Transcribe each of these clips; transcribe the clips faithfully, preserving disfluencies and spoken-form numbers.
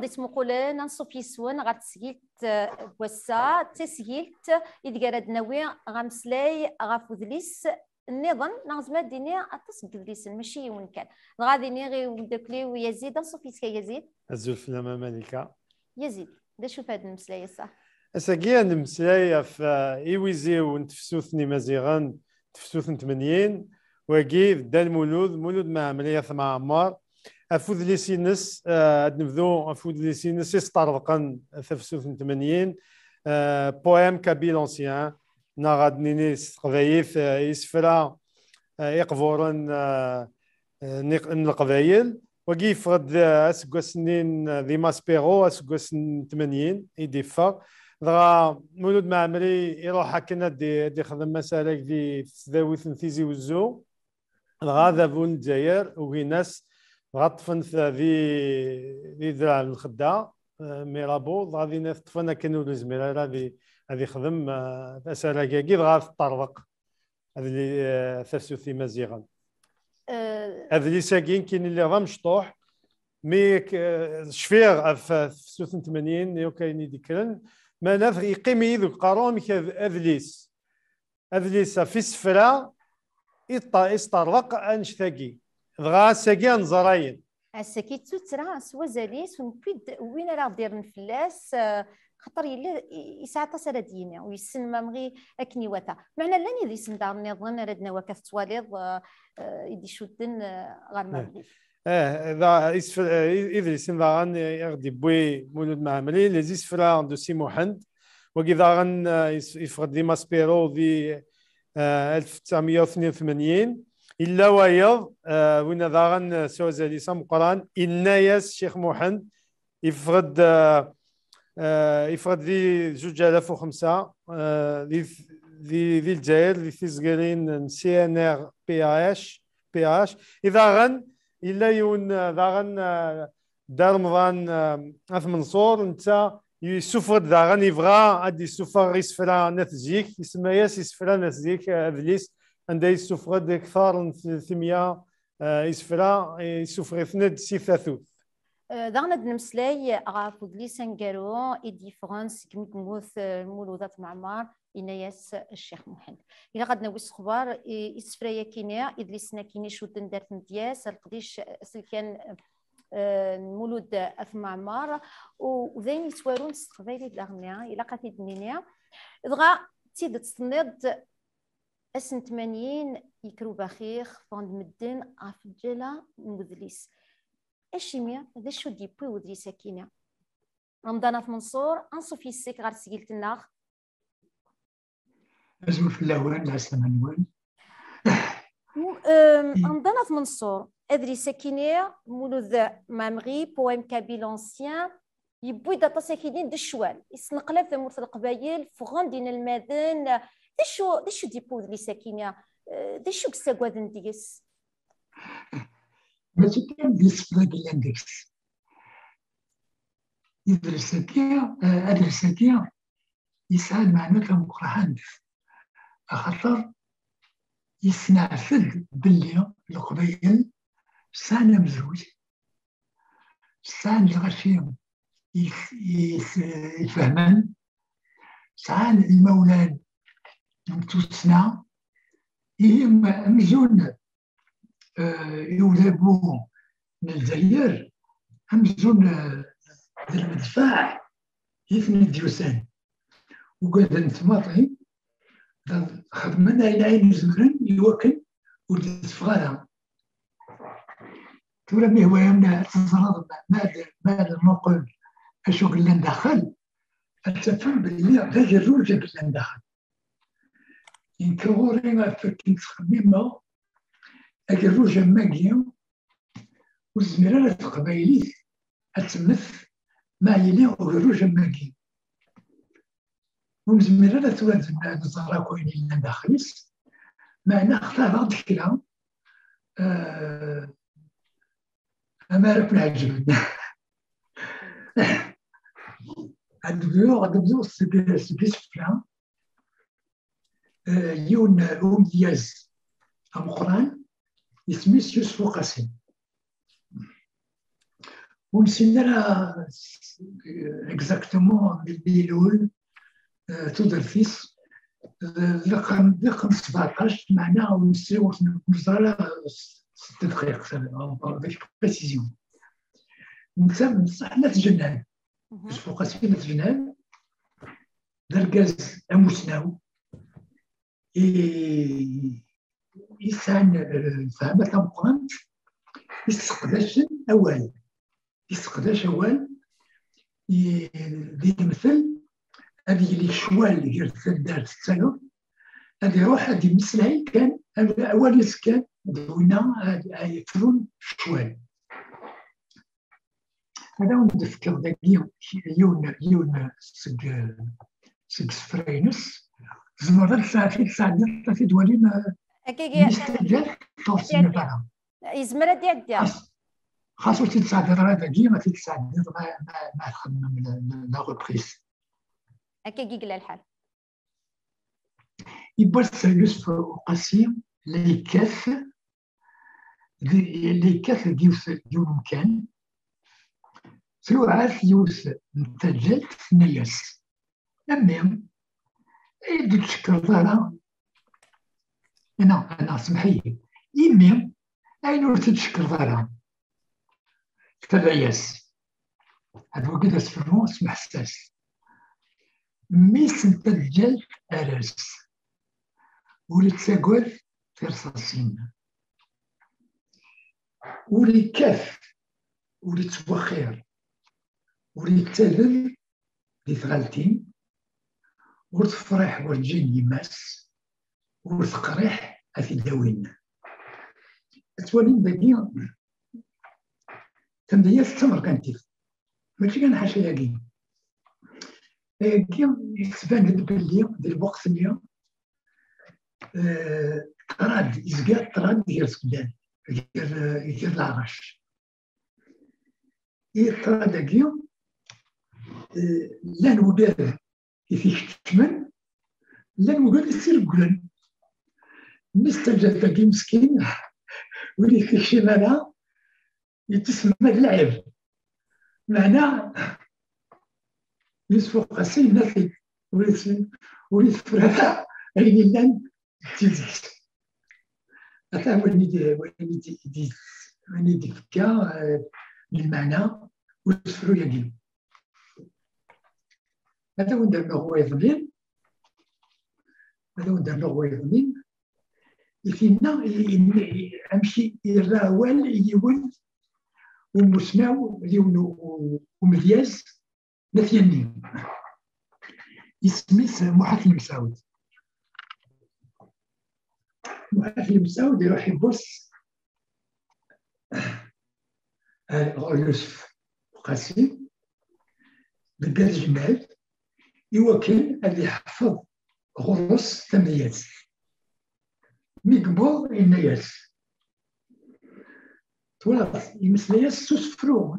d-ittmuqulen, anṣuf yes-wen ɣer tesgilt, eh, n wass-a, d tasgilt ideg ara d-nawi ɣer ameslay ɣef udlis nniḍen, neɣ nezmer ad d-nini aṭas n yedlisen, mačči yiwen kan. Dɣa ad iniɣ i umeddakel-iw Yazid, anṣuf yes-k a Yazid. Azul fell-am a Malika. Yazid, d acu f ad nemmeslay ass-a? Ass-agi ad nemmeslay ɣef, eh, iwiziw n tefsut n Imaziɣen, tefsut n tmenyin, wagi d Dda Lmulud, Mulud Mɛemmri At Mɛemmer, ɣef udlis-ines, eh, ad nebdu ɣef udlis-ines i sṭerḍqen tafsut n tmenyin, eh, Poème kabyle ancien, neɣ ad nini s teqbaylit, eh, isefra, eh, iqburen, eh, eh, n iq-, n Leqbayel. Wagi yeffeɣ-d, eh, aseggas-nni n, eh, di Maspero, aseggas n tmenyin i d-iffeɣ. Dɣa Mulud Mɛemmri iruḥ akken ad d-, ad d-ixdem asarag di tesdawit n Tizi Wezzu. Dɣa adabu n Lezzayer, ugin-as, dɣa ṭṭfen-t di, di Draɛ n Lxedda, eh, Mirabeau, dɣa dinna t-ṭṭfen akken ur yezmir ara di, ad ixdem, eh, asarag-agi, dɣa teṭṭerḍeq adli-, eh, tafsut Imaziɣen. Eh, adlis-agi, nekkini lliɣ d amecṭuḥ, mi k-, eh, cfiɣ ɣef tefsut n tmenyin, yakk ayen i d-ikkren, meɛna yeqqim-iyi deg uqerru amek ad-, adlis. Adlis ɣef isefra i ṭṭa-, i sṭerḍeq annect-agi. Dɣa ass-agi ad nẓer ayen. Ass-agi d tuttra s wazal-is, u newwi-d win ara ɣ-d-irren fell-as, eh, xaṭer yella i-, yesɛa aṭas ara d-yini, u yessen mamɣi akken iwata. Meɛna llan idlisen daɣen nniḍen ara d-nawi akka tettwaliḍ, eh, eh, i d-icudden, eh, ɣer mamɣi. Eh, da, isef-, eh, idlisen daɣen i ɣ-d-yewwi Mulud Mɛemmri, Les Isefra de Si Muḥend. Wagi daɣen, eh, is-, yeffeɣ-d di Maspero di, eh, alef tesɛemya u tnin u tmanyin. Yella wayeḍ, eh, winna daɣen, eh, s wazal-is ameqqran, Inna-yas Ccix Muḥend, yeffeɣ-d, eh, eh, yeffeɣ-d di zuǧ alaf u xemsa, eh, di, di, di Lezzayer, di tizgirin n C N R P A H, P A H. I daɣen, yella yiwen, eh, daɣen, eh, Dda Remḍan, eh, At Menṣur, netta yessufeɣ-d daɣen, yebɣa ad d-yessufeɣ isefra n At Zik, isemma-yas Isefra n At Zik, eh, adlis, anda yessufeɣ-d akteṛ n t-, timya, eh, isefra, eh, yessufeɣ-iten-id si tatut. Eh, daɣen ad d-nemmeslay ɣef udlis aneggaru i d-yeffɣen segmi yemmut, eh, Lmulud At Mɛemmer, Inna-yas Ccix Muḥend. Ilaq ad nawi ssexbar i, i isefra-yakini, idlisen-akini icudden dar tmedyazt, leqdic aselkan, eh, n Mulud At Mɛemmer, u, u d ayen yettwarun s teqbaylit daɣen, ilaq ad t-id-nini. Dɣa, d tidet tenniḍ-d, ass n tmanyin, yekker ubaxix, ffɣen-d medden ɣef lǧala n wedlis. Acimi, d acu d-yewwi wedlis-akini? Remḍan At Menṣur, anṣuf yes-k ɣer tesgilt-nneɣ. Azul fell-awen, lɛeslama-nwen. M-, em, Remḍan At Menṣur, adlis-akini, Mulud Mɛemmri, Poème kabyle ancien, yewwi-d aṭas akini d ccwal. Yesneqlab tamurt n Leqbayel, ffɣen-d inelmaden. D acu, d acu d-yewwi udlis-akini? Eh, d acu i yessaggaden deg-s? Mačči kan d isefra i yellan deg-s. Idles-agi, eh, adlis-agi yesɛa lmeɛna tameqqrant, axaṭer yesneɛtel belli Leqbayel sɛan amezruy, sɛan lɣaci i, i, ifehmen, sɛan imawlan n tussna, ihi amzun, eh, i udabu n Lezzayer, amzun, eh, d lmedfaɛ i ten-id-yusan. Ugaden tmaḍi, xedmen ayen, ayen zemren i wakken ur d-teffeɣ ara. Tura mi hwayam ad teẓreḍ ma, ma, ma nmuqel acu yellan daxel, ad tafem belli d agerruj i yellan daxel. Yenker ɣur-i ɣef wakken ttxemmimeɣ, agerruj am wagi ur tezmir ara teqbaylit ad temmet ma yili ugerruj am wagi. Ur nezmir ara tura ad nẓer akk ayen yellan daxel-is, meɛna xtareɣ-d kra, eh, ama ara ken-ɛeǧben. Ad bduɣ, ad bduɣ seg, seg isefra. Eh, yiwen umedyaz ameqqran, isem-is Yusef Uqasi. ur nessin ara exactement melmi ilul, eh, tudert-is, d, d iqqen, d iqqen sbeɛṭac, meɛna ur nessin, ur neẓra ara s, s tedqiqt, avec précision. Netta, netta n At Jennad. Mhm. Yusef Uqasi n At Jennad, d argaz amusnaw, i, yesɛan, eh, lefhama tameqqrant, yesseqdacen awal. Yesseqdac awal, i, di lemtel, ad yili ccwal gar taddart d taluft, ad iruḥ ad yemmeslay kan, awal-is kan, d winna ad, ad yefrun ccwal. Ad awen-d-fkeɣ dagi yiwen, yiwen seg, seg isefra-ines. Tzemreḍ ad t-, ad t-id-tesɛeddiḍ, ad t-id-walim, eh, akkagi, mi s-teǧǧa, ur tesmiḍ ara. Yezmer ad d-iɛeddi. Xas, xas ur t-id-tesɛeddiḍ ara dagi, ad t-id-tesɛeddiḍ ma, ma, ma txemmem la, la, la reprise. Akkagi i yella lḥal. Yiwwas Yusef Uqasi la yekkat, di, la yekkat deg yiwet, deg yiwen umkan, tluɛa-t yiwet n taǧǧalt, tenna-yas: "A mmi, ay d-tcekkreḍ ara, ana, ana, semmeḥ-iyi, imi, ayen ur t-id-tcekkreḍ ara?" Terra-yas. Ad wagi d asefru asmeḥsas. Mmi-s n taǧǧalt aras, ur ittagad tirṣaṣin. Ur ikkat, ur ittwexxir, ur ittalel di tɣaltin, ur tefriḥ werǧin yemma-s, ur teqriḥ ad t-id-awin. Ad twalim dagi, tamedyazt d tamerkantit. Mačči kan ḥaca-yagi. Ayagi yettban-d belli di lweqt-nni, eh, ṭṭrad, yezga ṭṭrad gar tgellal, gar, gar leɛrac. I ṭṭrad-agi, eh, llan wigad i t-ikeččmen, llan wigad i t-iregglen. Mmi-s n taǧǧalt-agi meskin, ur ikeččim ara, yettusemma d lɛib. Meɛna, Yusef Uqasi yenna-t-id, ur it-, ur iteffer ara ayen yellan d tidet. Ata wayen i d-, wayen i d-, i d-, wayen i d-ifka, eh, lmeɛna n usefru-agi. Ad awen-d-rnuɣ wayeḍnin, ad awen-d-rnuɣ wayeḍnin, i tinna, i, i, i, amek i irra awal i yiwen umusnaw, d yiwen u-, u-, umedyaz, n At Yanni. Isem-is Muḥ At Lemsawd. Muḥ At Lemsawd iruḥ ibuṣ, eh, ɣer Yusef Uqasi deg At Jennad, i wakken ad iḥfeḍ ɣur-s tamedyazt. Mi yewweḍ, yenna-yas, twalaḍ, imeslay-as s usefru.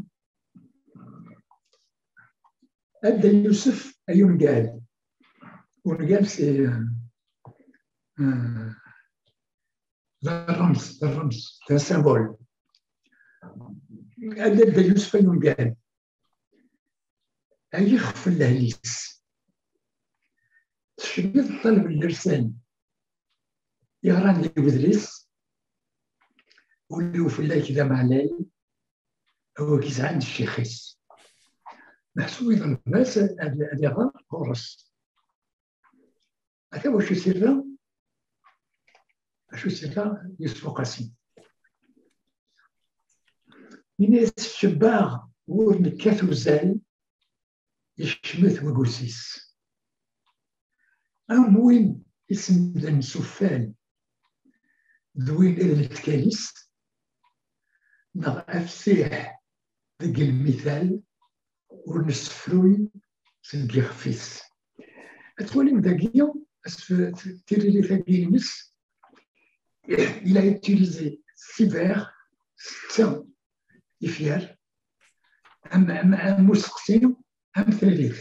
A Dda Yusef ay ungal. Ungal, c'est, euh, euh, d rremz, d rremz, c'est un symbole. A Dda Yusef ay ungal. Ay ixef n lehlis. Tecbiḍ ṭṭaleb n lersan. Yeɣran di wedlis, ul-iw fell-ak d ameɛlal, a wagi yesɛan ccix-is. Meḥsub iḍleb-as ad, ad iɣer ɣur-s. Ata wacu s-irra, acu s-irra Yusef Uqasi. Ini-as: "Ccebbaɣ wur nekkat uzal, yekcem-it weggus-is. Am win isemden s uffal, d win i d letkal-is, neɣ afsiḥ deg lmital, ur nessefruy seg yixef-is." Ad twalim dagi, asf-, tiririt-agi-ines, il a utilisé six vers, setta ifyar, am, am, am useqsi, am tririt.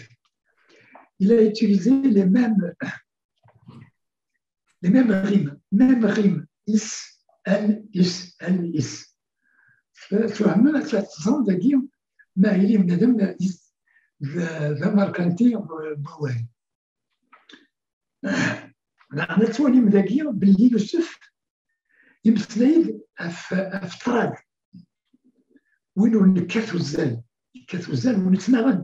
Il a utilisé les mêmes, les mêmes rimes, même rime, is, al, is, al, is. Tfehmem, ad teẓrem dagi, ma yili bnadem d d amerkanti n wawal. Daɣen ad twalim dagi belli Yusef imeslay-d ɣef ɣef ṭṭrad, win ur nekkat uzzal, yekkat uzzal ur nettnaɣen,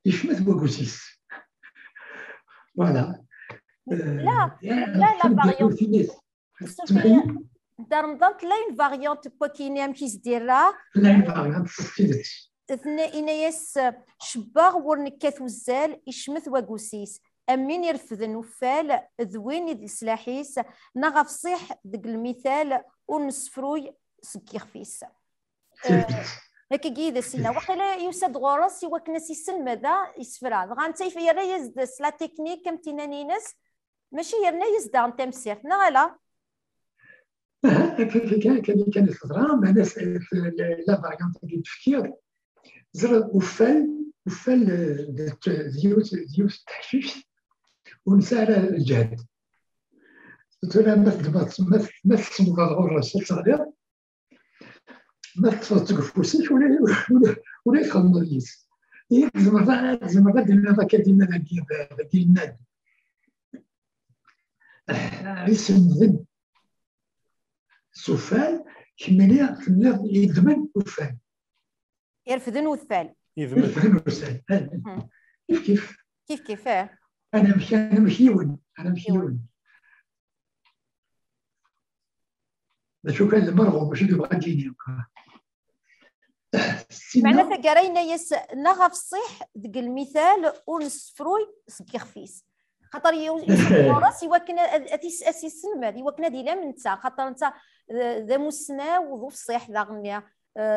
yecmet wagus-is. Voilà. La, la, la variante. Dda Remḍan, tella une variante n wakini, amek i s-d-irra? Tella une variante, s tidet. Tenna, yenna-yas, cebbaɣ ur nekkat uzzal, icmet wagus-is. Am win irefden uffal, d win i d leslaḥ-is, neɣ afṣiḥ deg lmital, ur nessefruy seg yixef-is. Akkagi i d as-yenna. Waqila yusa-d ɣur-s i wakken ad s-isselmed isefra. Dɣa netta yerra-yas-d s la technique am tinan-ines, mačči yerna-yas-d daɣen tamsirt, neɣ ala? Aha, akka kan i teḍra, meɛna la variante i d-tefkiḍ, ẓriɣ uffal, uffal d yiwet d yiwet n teḥcict ur nesɛi ara lǧehd. Tura ma teddmeḍ, ma tessneḍ ad ɣur-s ad teɣliḍ, ma teṭṭfeḍ-tt deg ufus-ik, ula ula txedmeḍ yis. Tzemreḍ tzemreḍ ad d-tiniḍ akka dima dagi, dagi yenna-d, isemden s uffal, kemmini telliḍ yeddmen uffal. Irefden uffal. Irefden uffal. Kif kif. Kif kif, eh. Anamek, anamek yiwen, anamek yiwen. D acu kan, lmerɣu, mačči d ibɣa ad d-yini. Meɛna taggara yenna-yas, neɣ ɣef ṣṣiḥ deg lmital ur nessefruy seg yixef-is. Xaṭer ɣur-s i wakken ad s-isselmed, i wakken ad ilamen netta, xaṭer netta d amussnaw d ufṣiḥ daɣen,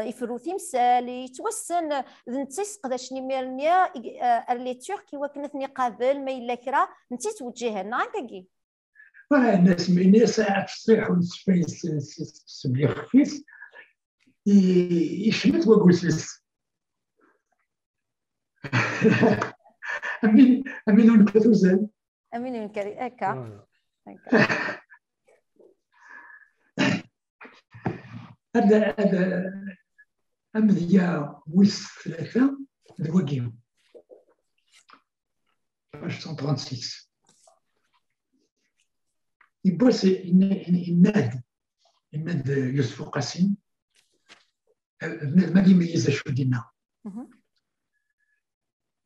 iferru timsal, yettwassen d netta i seqdacen imir-nni ar les Turcs i wakken ad ten-iqabel ma yella kra, netta i ttweǧǧihen, neɣ akkagi? Voilà, yenna-as, yenna-as afṣiḥ ur nessefruy seg yixef-is, yecmet wagus-is. Amin, amin ur nekkat uzzal. Amin ur nekkat, akka. Ad, ad, amedya wis tlata d wagi. Page cent trente-six. Yiwwas yenna-d, yenna-d Yusef Uqasi, bnadem ad imeyyez acu d-yenna.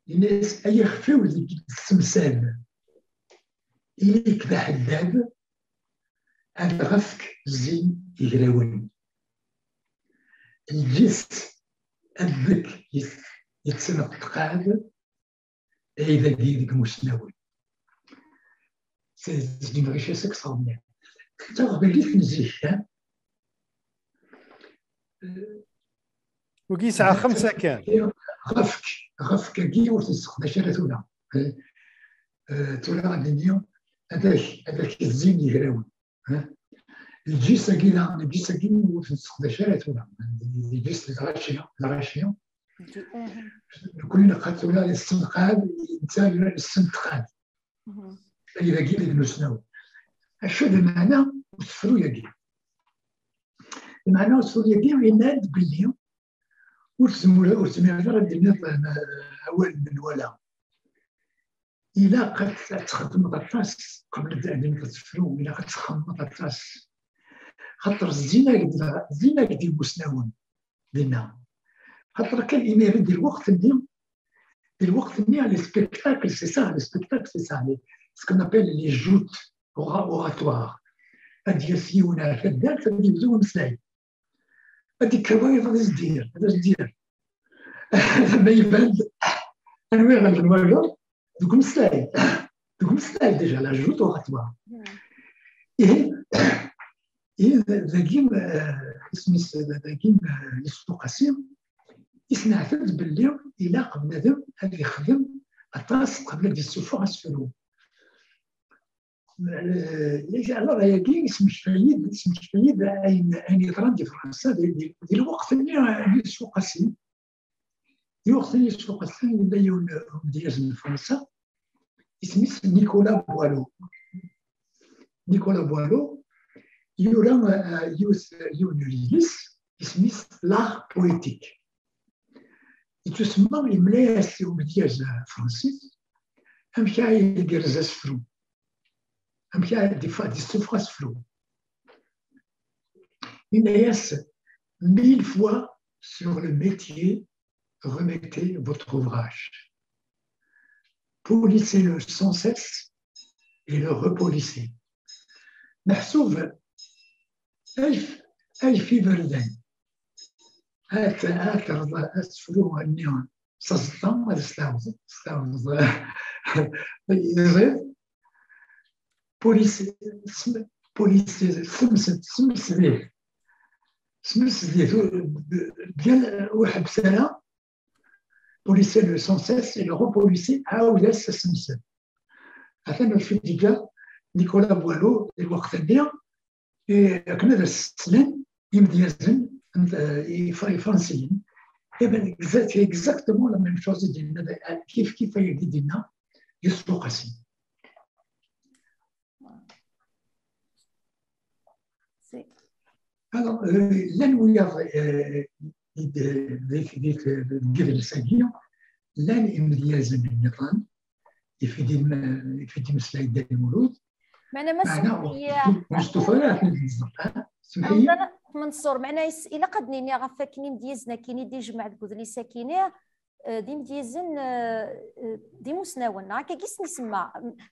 Yenna-yas, ay ixef-iw deg tessemsad, ili-k d aḥeddad, ad ɣef-k zzin igrawen. Lǧis ad deg yettneqtqad, ay dagi deg imusnawen. C'est une richesse extraordinaire. Taɣbalit n zik, ha? Wigi yesɛa xemsa kan. Ɣef-k, ɣef-k-agi ur t-nesseqdac ara tura. Tura ad nini ad ak-, ad ak-zzin yigrawen. Lǧis-agi daɣen, lǧis-agi ur t-nesseqdac ara tura. Lǧis d lɣaci, lɣaci. Nekkni neqqar tura yessenqad, netta yura yessenqad. Ay dagi deg nusnaw. Acu d lmeɛna usefru-agi? Lmeɛna usefru-agi yenna-d belli ur tezmir-, ur tezmireḍ ara ad d-tiniḍ awal n menwala. Ilaq ad, ad txedmeḍ aṭas qbel ad d-, ad d-tiniḍ asefru, ilaq ad txemmeḍ aṭas. Xaṭer zzin-ak-d, zzin-ak-d imusnawen dinna. Xaṭer kan imiren di lweqt-nni, di lweqt-nni, les spectacles, c'est ça, les spectacles, c'est ça, les, ce qu'on appelle les joutes ora-, oratoires. Ad d-yas yiwen ar taddart, ad yebdu ameslay. Ad d-yekker wayeḍ ad as-d-yerr, ad as-d-yerr. Ma iban-d anwa iɣelben wayeḍ deg umeslay. Deg umeslay, déjà, la joute oratoire. Ihi, ihi, dagi, eh, isem-is, dagi, eh, Yusef Uqasi, yesneɛted belli ilaq bnadem ad yexdem aṭas qbel ad yessufeɣ asefru. Eh, alors, ayagi yesmekta-yi-d, yesmekta-yi-d ayen, ayen yeḍran di Fransa, di, di, di lweqt-nni, eh, Yusef Uqasi. Di lweqt-nni Yusef Uqasi, yella yiwen umedyaz n Fransa, isem-is Nicolas Boileau. Nicolas Boileau yura, eh, yiwet, yiwen n udlis, isem-is L'art poétique. Yettusemma, yemla-yas i umedyaz afransis amek ara igerrez asefru, amek ara d-ifa-, d-isuffeɣ asefru. Yenna-yas: mille fois sur le métier, remettez votre ouvrage. Polissez-le sans cesse et le repolissez. Meḥsub alf, alf iberdan. Ad, ad terreḍ asefru-nni s aẓeṭṭa, ad s-tɛawdeḍ, s-tɛawdeḍ iẓid. Polisi-, sm-, polisi-, semsed, semsed-it. Semsed-it, ur, d-, d-, ur ḥebbes ara. Polisi-le sans cesse et le repolisi, ɛawed-as asemsed. Atan ur fi d-iga Nicolas Boileau di lweqt-nni, i, akken ad as-slen yimedyazen n, eh, ifra-, ifransiyen. Iban exa-, c'est exactement la même chose i d-yenna, kif kif ayagi d-yenna Yusef Uqasi. Alors, euh, llan wiyaḍ, euh, i d-, di, di, deg yidles-agi, llan imedyazen nniḍen, ifidim, ifidim s Lɛid Dda Lmulud. Meɛna ma meɛna, semḥ-iyi, ur nestufa ara ad ten-id-nẓer, ha? Semḥ-iyi. Meɛna, Manṣur, meɛna is-, ilaq ad d-nini ɣef wakken imedyazen akkin i d-ijmeɛ deg udlis-akini, eh, d imedyazen, eh, eh, d imusnawen, neɣ akka i sen-isemma.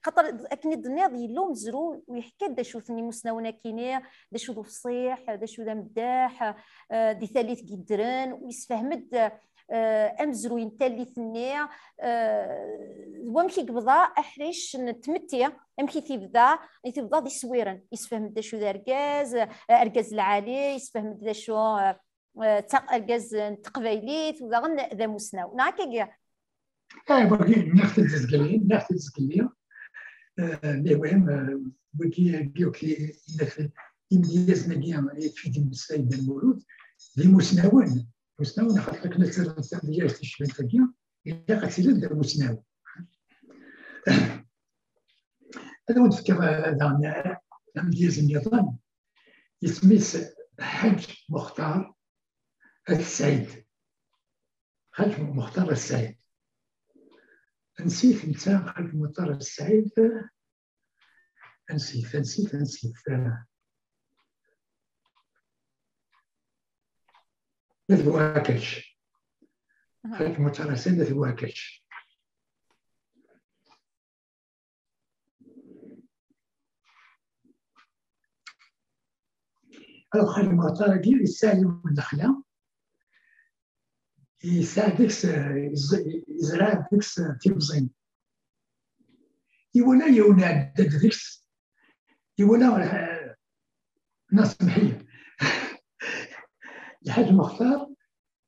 Xaṭer akken i d-tenniḍ, yella umezruy u yeḥka-d d acu-ten imusnawen akini, d acu d ufṣiḥ, d acu d ameddaḥ, eh, di tallit n yeddren, u yessefhem-d, eh, amezruy n tallit-nni, eh, d wamek i yebḍa aḥric n tmetti, amek i t-yebda, i t-yebḍa d iswiren. Yessefhem-d d acu d argaz, eh, argaz lɛali, yessefhem-d d acu, eh, eh, d ta-, argaz n teqbaylit, u daɣen d amusnaw. Neɣ akkagi? Ah, wagi, nniɣ-t-id zgelli, nniɣ-t-id zgelli. Eh, mais oui, eh, wagi, wagi, ok, imedyazen-agi, i d-yemmeslay Dda Lmulud, d imusnawen. Imusnawen, axaṭer akken ad terreḍ tamedyazt tecbant-agi, ilaq ad tiliḍ d amusnaw. Ad awen-d-fkeɣ, eh, daɣen, eh, amedyaz nniḍen, isem-is Ḥaǧ Muxtar At Sɛid. Ḥaǧ Muxtar At Sɛid. Ansi-t netta, Ḥaǧ Muxtar At Sɛid? Ansi-t, ansi-t, ansi-t? At Buɛakac. Aha. Ḥaǧ Muxtar At Sɛid, At Buɛakac. Lxir Muxtar-agi yesɛa yiwen n lexla, yesɛa deg-s, yez-, yezreɛ deg-s timẓin. Iwala yiwen iɛedda-d deg-s, iwala, eh, neɣ semḥ-iyi, Lḥaǧ Muxtar,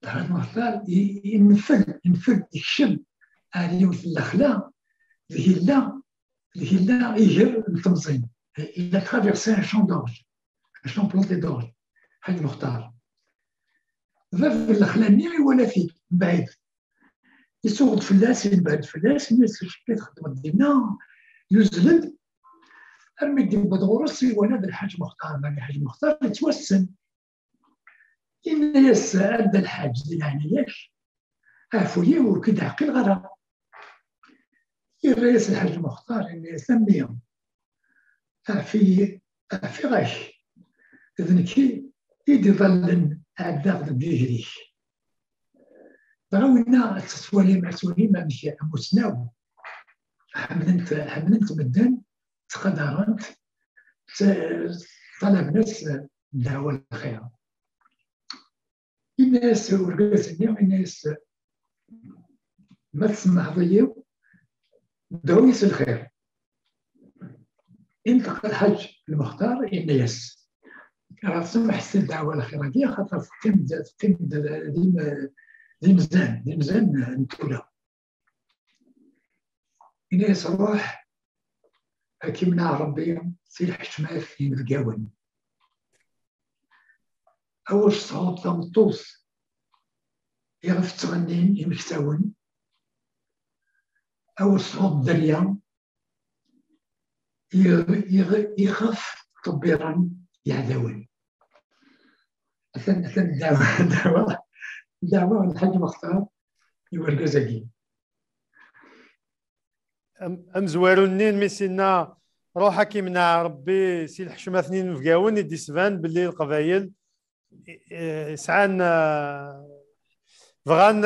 Lḥaǧ Muxtar i-, i-, infel, infel, ikcem ar yiwet n lexla, deg illa, deg illa iger n temẓin. Il a traversé un champ d'orge, un champ planté d'orge, Ḥaǧ Muxtar. Bab n lexla-nni iwala-t-id mebɛid. Isuɣ-d fell-as, yebɛed fell-as, ini-as: "Acu akka txeddmeḍ dinna?" Yuzzel-d, armi d-yewweḍ ɣur-s, iwala d Lḥaǧ Muxtar, meɛna Lḥaǧ Muxtar yettwassen. Yenna-yas: "A Dda Lḥaǧ, di leɛnaya-k, ɛfu-yi, ur k-id-ɛqileɣ ara." Yerra-yas Lḥaǧ Muxtar, yenna-yas: "A mmi, ɛfu-yi, ɛfiɣ-ak, d nekki i d-iḍallen, ɛeddaɣ deg yiger-ik." Dɣa winna, ad tettwalim, ad twalim amek amusnaw ḥemmlen-t, ḥemmlen-t medden, ttqadaren-t, tt-, ṭṭalaben-as ddeɛwa lxir. Yenna-yas urgaz-nni, yenna-yas: "Ma tsemḥeḍ-iyi, dɛu-yi s lxir." Inṭeq Lḥaǧ Lmextar, yenna-yas: "Ɣef semḥ s ddeɛwa lxir-agi, axaṭer teqqim-d, teqqim-d d im-, d imzan, d imzan n tura." Ini-as: "Ruḥ, ad k-imneɛ Ṛebbi si lḥekmat inebgawen. Awer tesɛuḍ tameṭṭut iɣef ttɣennin imeksawen, awer tesɛuḍ dderya iɣ-, iɣ-, iɣef ṭṭebbiren yeɛdawen." Atan, atan ddeɛwa, ddeɛwa, ddeɛwa n Lḥaǧ Mextar. i wergaz-agi. Amezwaru-nni n Missina, ruḥ ad k-imneɛ Rebbi si leḥcuma-nni inebgawen, i d-isban belli Leqbayel sɛan, bɣan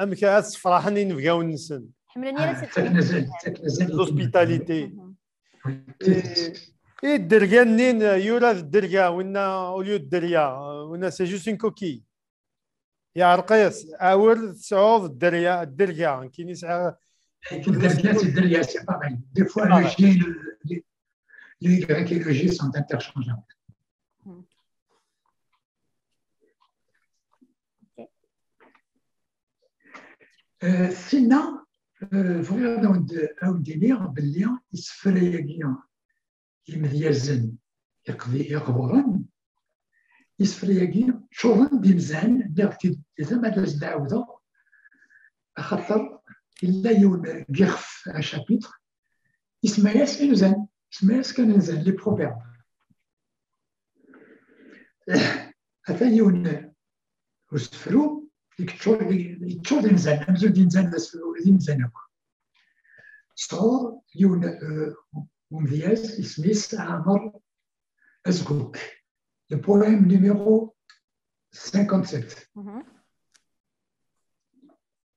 amek ad sefraḥen inebgawen-nsen. Ḥemmlen yal asefru. L'hospitalité. I dderya-nni, yura d dderya, winna au lieu de dderya, winna c'est juste une coquille. Yeɛreq-as, awer tesɛuḍ dderya, dderya, nekkini sɛiɣ. Dderya, c'est dderya, c'est pareil. Des fois, le G, le, les, les Y et le G sont interchangeables. Sinna, bɣiɣ ad awen-d-iniɣ belli isefra-agi imedyazen iqburen, isefra-agi ččuren d inzan. Nniɣ-t-id, ad as-d-ɛawdeɣ, axaṭer yella yiwen n yixef, un chapitre, isemma-yas inzan, isemma-yas kan inzan, les proverbes. Ata yiwen usefru yeččur d inzan, amzun d inzan d asefru, d inzan akk. Sɣur yiwen umedyaz, isem-is Ɛmer Azguk. Le poème numéro cinquante-sept.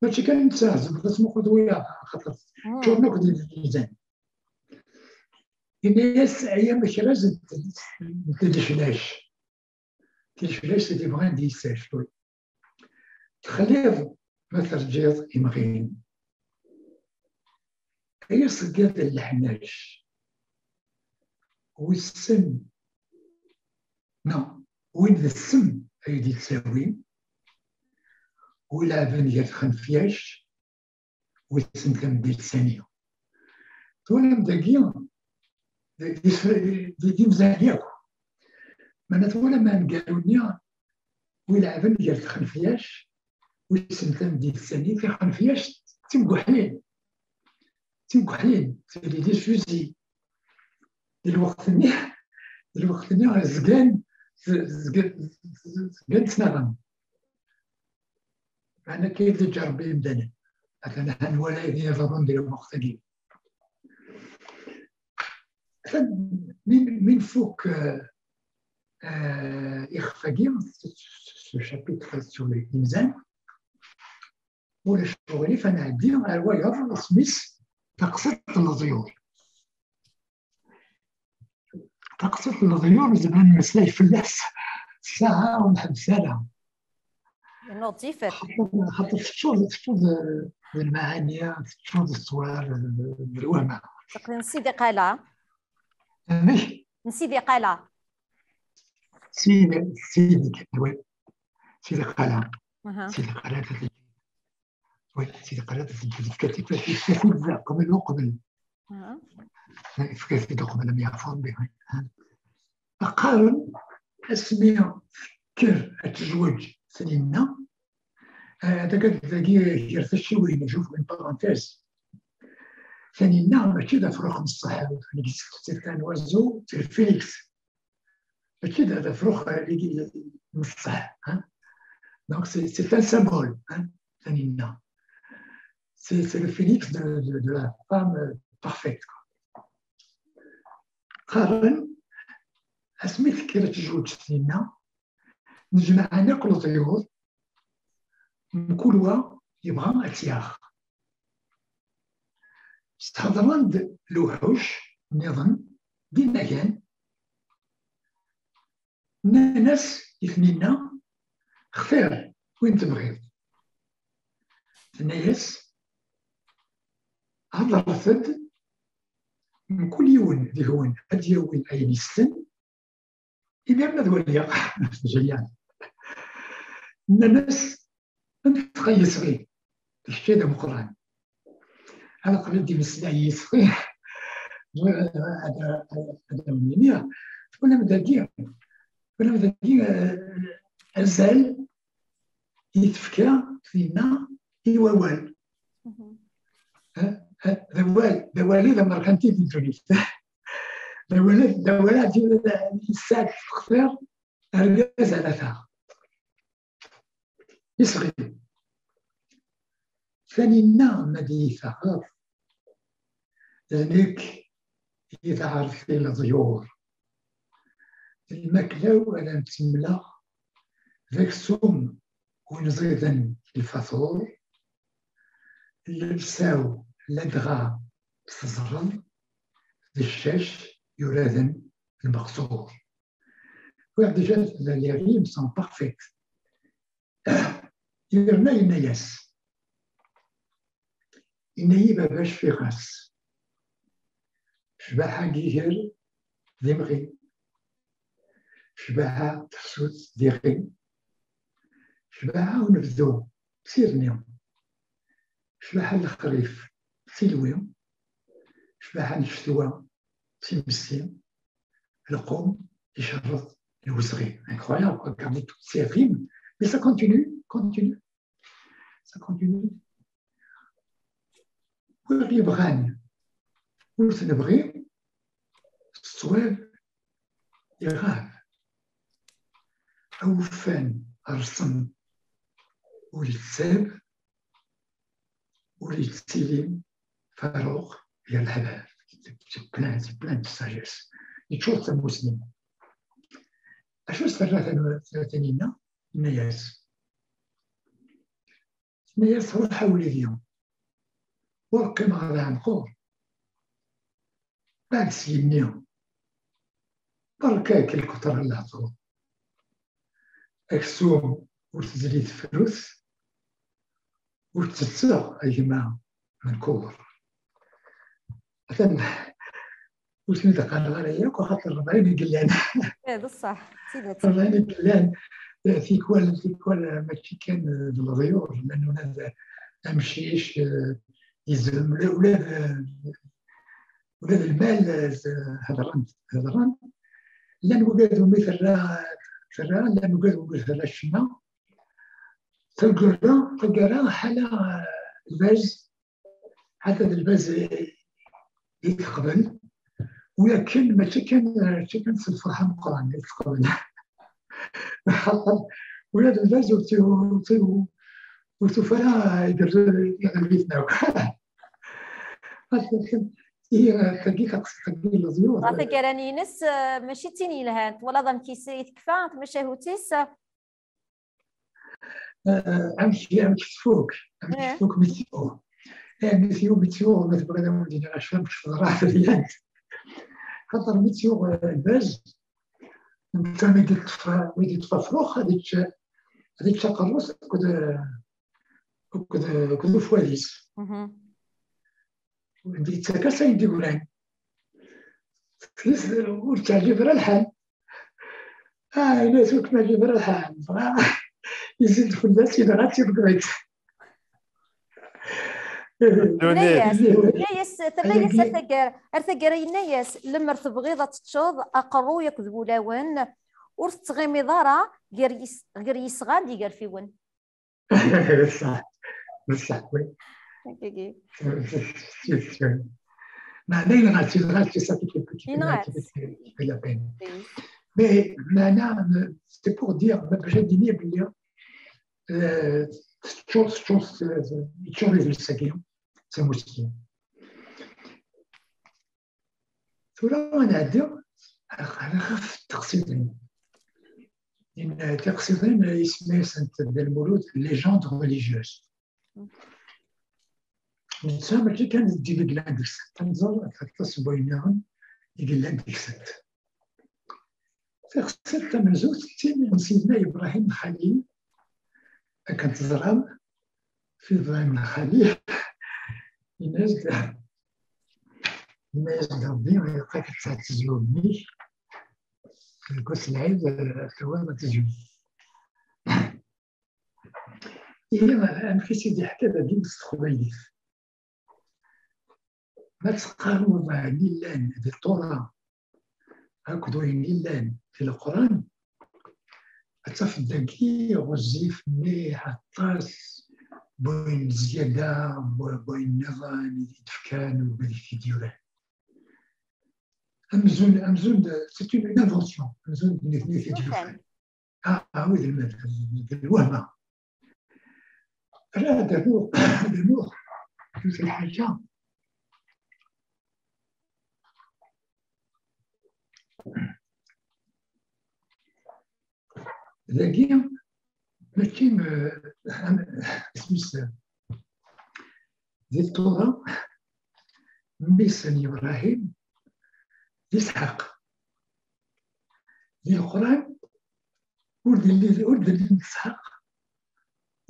Mačči kan netta, tzemreḍ ad tmuqleḍ wiyaḍ, axaṭer ččuren akk d inzan. Yenna-yas: "Ay amekrez n tdeclac." Tdeclac, c'est des brindilles sèches, oui. Texliḍ ma terǧiḍ imɣin. Ay aṣeggad n leḥnac, wissen, neɣ win d ssem ay d-yettawin, wi leɛben gar txenfyac, wissen tameddirt sani. Twalam dagi d imzan yakk. Mana twalam aneggaru-nni, wi leɛben gar txenfyac, wissen tameddirt sani, tixenfyac d timguḥlin. D timguḥlin, c'est des fusils. Di lweqt-nni, di lweqt-nni zgan, zgan, zgan ttnaɣen. Meɛna akka i d-iǧǧa Rebbi imdanen. Atan ahan wala ayen iḍerrun di lweqt-agi. Atan min, min fuk, euh, euh, ixef-agi, ce chapitre sur les inzan, ulac uɣilif ad nɛeddi ar wayeḍ, isem-is Taqsiṭ n leḍyur. Taqsiṭ n leḍyur, nezmer ad nemmeslay fell-as ssaɛa ur nḥebbes ara. Yennuɣ tifet. Xaṭer teččuḍ, teččuḍ d lmaɛani, teččuḍ d ttwar, d lwehma. Taqsiṭ n Sidi Qala. Amek? N Sidi Qala. Sidi, Sidi, oui. Sidi Qala. Sidi Qala. Oui, Sidi Qala, tefka-t-id qbel uqbel. Tefka-t-id uqbel am yeɛfur bihi. Qqaren asmi tekker ad tezweǧ Taninna, dagi gar tacciwin, j'ouvre une parenthèse. Taninna mačči d afrux n ṣṣeḥ, c'est un oiseau, c'est le phénix. Mačči d afrux n ṣṣeḥ. Donc c'est un symbole, Taninna. C'est le phénix de la femme parfaite. Qqaren asmi tekker ad tezweǧ Taninna, nejmaɛen akk leḍyur, mkul wa yebɣa ad tt-yaɣ. Sthedren-d lewḥuc nniḍen d inagan, nnan-as i Taninna: "Xtir win tebɣiḍ." Tenna-yas: "Hedret-d, mkul yiwen deg-wen ad d-yawi ayen yessen, imiren ad waliɣ." Génial. Nnan-as: "Nṭeq ay isɣi, d kečč ay d ameqqran." Ala qbel d-imeslay yisɣi, bɣiɣ ad awen-iniɣ, twalam dagi, twalam dagi azal i tefka Taninna i wawal. D awal, d awal i d amerkanti di ddunit. D awal, d awal i yesɛa textir argaz ala ta. Isɣi. Taninna, ma d iyi-taɣeḍ, d nekk i d aɛerfi leḍyur. D lmakla-w ara n-ttemleɣ, d aksum win ẓiden lfatur, llebsa-w ladɣa teẓreḍ, d ccac yuraden lmeqsur. Wwiɣ déjà, les rimes sont parfaites. Yerna yenna-yas, yenna-yi baba cfiɣ-as, ccbaḥa n yiger d imɣi, ccbaḥa tefsut d iɣi, ccbaḥa unebdu d tirni, ccbaḥa n lexrif d tilwi, ccbaḥa n ccetwa d timessi, lqum icerreḍ lwezɣi. Incroyable, quoi, regardez toutes ces rimes. Mais ça continue, continue, ça continue. Win yebɣan ur t-nebɣi, ṣṣwab iɣab. Awufan rṣem ur yettab, ur yettili Faruq gar leḥbab. C'est plein, c'est plein de sagesse. Yeččur d tamusni. Acu s-terra Tan-, Taninna? Tenna-yas, tenna-yas, ruḥ a wlidi, ur qqimeɣ ara ɛemqur. Beɛd syenni, berka-k lkuṭra n lehdur. Aksum ur tezli tefrut, ur tetteɣ a gma menkur. Atan ur ten-id-qqareɣ ara yakk, axaṭer rebɛin i yellan. Eh, d ṣṣeḥ, d tidet. Rebɛin i yellan, eh, tikwal, tikwal, eh, mačči kan, eh, d leḍyur, llan ula d amcic, eh, yezlem, ula, ula d, ula d lmal, eh, hedren, hedren. Llan wigad umi terra, terra, llan wigad umi terra ccna. Taggara, taggara, ḥala, eh, lbaz, ḥala d lbaz i, i teqbel, walakin mačči kan, mačči kan s lferḥ ameqqran i teqbel. Axaṭer ula d lbaz ur t-, ur t-, ur tufi ara igerrez iɣelbiten akk. Tagi taqsiṭ-agi n leḍyur. Ɣer taggara-nni-ines, eh, mačči d tin yelhan. Twalaḍ amek i s-, i tekfa tmacahut-is? Eh, amek, amek tfuk, amek tfuk mi tfuk. Eh, mi tfuk, mi tfuk, ma tebɣiḍ ad wen-d-iniɣ acu amek teḍra tadyant. Xaṭer mi tfuk, eh, lbaz, netta mi d-iṭṭef, mi d-iṭṭef afrux, ad ičč, ad ičč aqerru-s akked, akked, akked ufwad-is. Mhm. Yettak-as ayen d-igran. Ur teɛǧib ara lḥal. Ah, yenna-as ur kem-ɛǧib ara lḥal. Dɣa yezzi-d fell-as, yenɣa-tt, iḍegger-itt. Yenna-yas, yenna-yas, terra-yas ar taggara, ar taggara yenna-yas, lemmer tebɣiḍ ad teččeḍ aqerruy akked wulawen, ur tettɣimiḍ ara gar yis-, gar yisɣan d yigerfiwen. Bessah, bessah, oui. Meɛna yenɣa-tt, yenɣa-tt, ça fait la peine. Mais meɛna, c'est pour dire, bac ad d-iniɣ belli, euh, teččur, teččur, euh, yeččur idles-agi d tamussni. Tura ad nɛeddi ɣef teqsiḍin. Tiqsiḍin isemma-yasent Dda Lmulud légendes religieuses. Netta mačči kan d tin i yellan deg-sent, ad nẓer aṭas n wayen nniḍen i yellan deg-sent. Taqsiṭ tamenzut d tin n Sidna Ibrahim Lxalil, akken teẓram, Sidna Ibrahim Lxalil, yenna-as-d, yenna-as-d Ṛebbi, ilaq-ak ad tesɛuḍ tezyu-nnek, deg wass n lɛid, eh, ad tawiḍ ad tezyu. Ihi, amek i s-id-iḥka dagi s teqbaylit? Ma teqqareḍ ayen illan di Ṭṭura akked wayen illan di Leqran, ad tafeḍ dagi ɣezzif mliḥ aṭas n wayen n zzyada, n wa-, n wayen nniḍen i d-fkan wid i t-id-yuran. Amzun, amzun d, c'est une invention, amzun d nitni i t-id-yufan. Ah, ah oui, d lwehma. Ala, ad rnuɣ, ad rnuɣ yiwet n lḥaǧa. Dagi, mačči, eh, isem-is, eh, di Ṭṭura, mmi-s n Yebrahim, d Isḥaq. Di Leqran, ur d-nnin, ur d-nnin Isḥaq,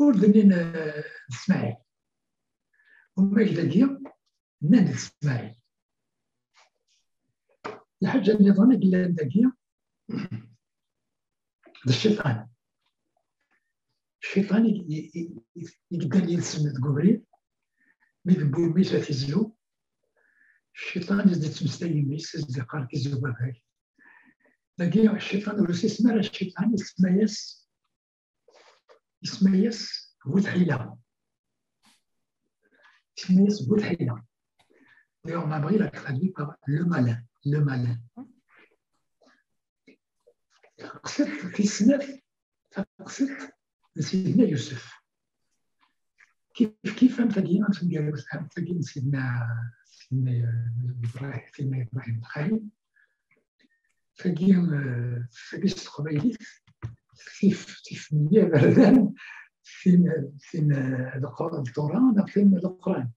ur d-nnin, eh, d Smaɛil. Ummag dagi, nnan d Smaɛil. Lḥaǧa nniḍen i yellan dagi, d cciṭan. Cciṭan i, i, i, i yeddan yid-sen deg ubrid, mi yewwi mmi-s ad t-izlu, cciṭan i s-d-yettmeslay i mmi-s, i s-d-yeqqar: "Tizzu baba-k." Dagi, cciṭan ur s-isem ara cciṭan, isemma-yas, isemma-yas bu tḥila. Isemma-yas bu tḥila. D'ailleurs, Mabri l'a traduit par le malin, le malin. Taqsiṭ tis snat, taqsiṭ n Sidna Yusef. Kif kif am tagi, am temgarut, am tagi n Sidna, Sidna Ibrahim, Sidna Ibrahim Lxalil. Tagi, eh, tagi s teqbaylit, tif, tif meyya iberdan, tin, tin, eh, Leqr-, Leqran, neɣ tin Leqran.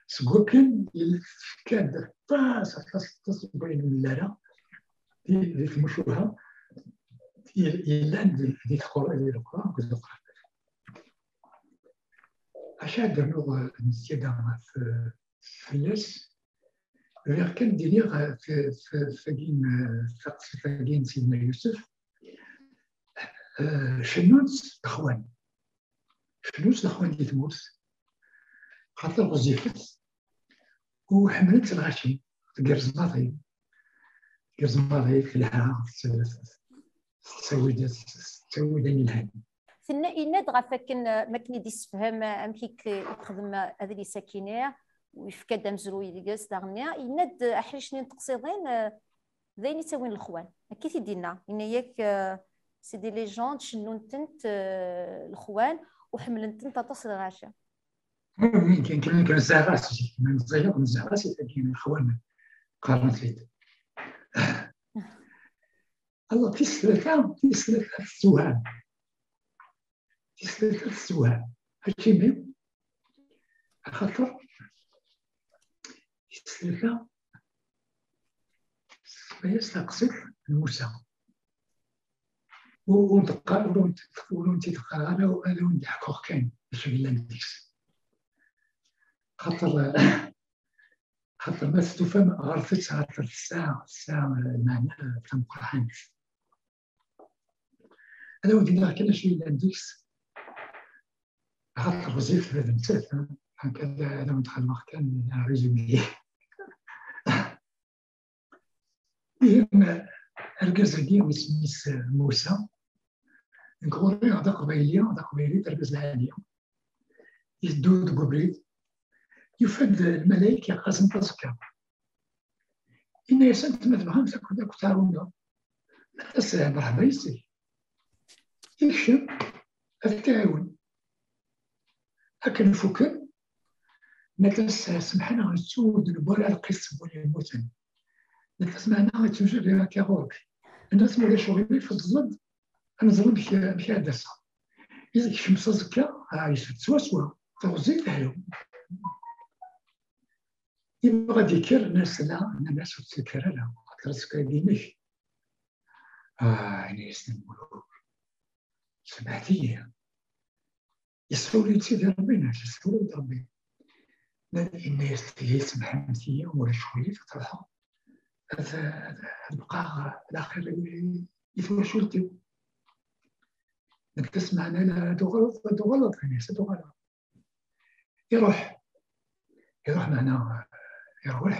Seg wakken yella tefka-d aṭas, aṭas, aṭas n wayen ur nelli ara di, di tmucuha yellan di, di tqur-, di Leqran akked Leqran. Acu ad d-rnuɣ, eh, zzyada ɣef, eh, fell-as? Bɣiɣ kan d-iniɣ, eh, f-, f-, fagi n, eh, taqsiṭ-agi n Sidna Yusef, eh, cennun-tt lexwan. Cennun-tt lexwan di tmurt, xaṭer ɣezzifet u ḥemmlen-tt lɣaci. Tgerrez maḍi. Tgerrez maḍi, telha, tettawi-d, tettawi-d ayen yelhan. Tenna, yenna-d ɣef wakken, eh, makken i d-issefhem, eh, amek i k-, i texdem, eh, adlis-agi-nni, u yefka-d amezruy deg-s daɣen-nni, yenna-d, eh, aḥric-nni n teqsiḍin, eh, d ayen i ttawin lexwan. Akka i t-id-yenna. Yenna-yak, eh, c'est des légendes, cennun-tent, eh, lexwan, u ḥemmlen-tent aṭas lɣaci. Wi, wi, kan, kan, kan, nezha-as, zik, ma neẓẓiyeḍ, nezha-as i tagi n lexwan, qqaren-t-id. Alors, tis tlata, tis tlata tessewham. Tis tlata tessewham. Acimi? Axaṭer tis tlata tesma-yas taqsiṭ n Musa. Ur, ur d-qqar, ur wen-, ur wen-tt-id-qqareɣ ara, ad wen-d-ḥkuɣ kan d acu yellan deg-s. Xaṭer, xaṭer ma testufam, ɣret-tt, xaṭer tesɛa, tesɛa lmeɛna tameqqrant. Ad awen-d-iniɣ kan acu yellan deg-s. Axaṭer ɣezzifet d nettat, ha? Ad, ad awen-d-xedmeɣ kan un résumé. Ihi, argaz-agi, isem-is Musa, deg ɣur-i d aqbayli, d aqbayli, d argaz lɛali. Iteddu deg ubrid, yufa-d lmalayek yeqqazen taẓekka. Yenna-yasent: "Ma tebɣamt ad kent-, ad kent-ɛawneɣ, ma d-as mreḥba yes-k." Ikcem, ad t-iɛiwen. Akken fuken, nna-as: "Semḥen-aɣ, nettu ur d-newwi ara lqis n win yemmuten." Nna-as: "Meɛna ittuzu akka ɣur-k." Nna-as: "Ma ulac aɣilif, teẓẓel-d, ad neẓer amek, amek ara d-aseɣ." Yekcem s aẓekka, ah, yesbedd swaswa, teɣzi teḥlu. Yebɣa ad d-yekker, nna-as: "La." Nnan-as: "Ur tt-id-kker ara, xaṭer aẓekka-agi inek." Ah, yenna-yas lmuluk: "Semḥet-iyi." Yessawel-d Sidi Ṛebbi, nna-as: "Yessawel-d Ṛebbi." Yenna-yas: "Tigi, semḥemt-iyi, ulac aɣilif, ad ruḥeɣ, ad, ad, ad bqaɣ laxir i, i twacult-iw." Nna-as: "Meɛna la, ad tuɣaleḍ?" "Ad uɣaleɣ," yenna-yas, "ad uɣaleɣ." Iruḥ. Iruḥ, meɛna, iruḥ,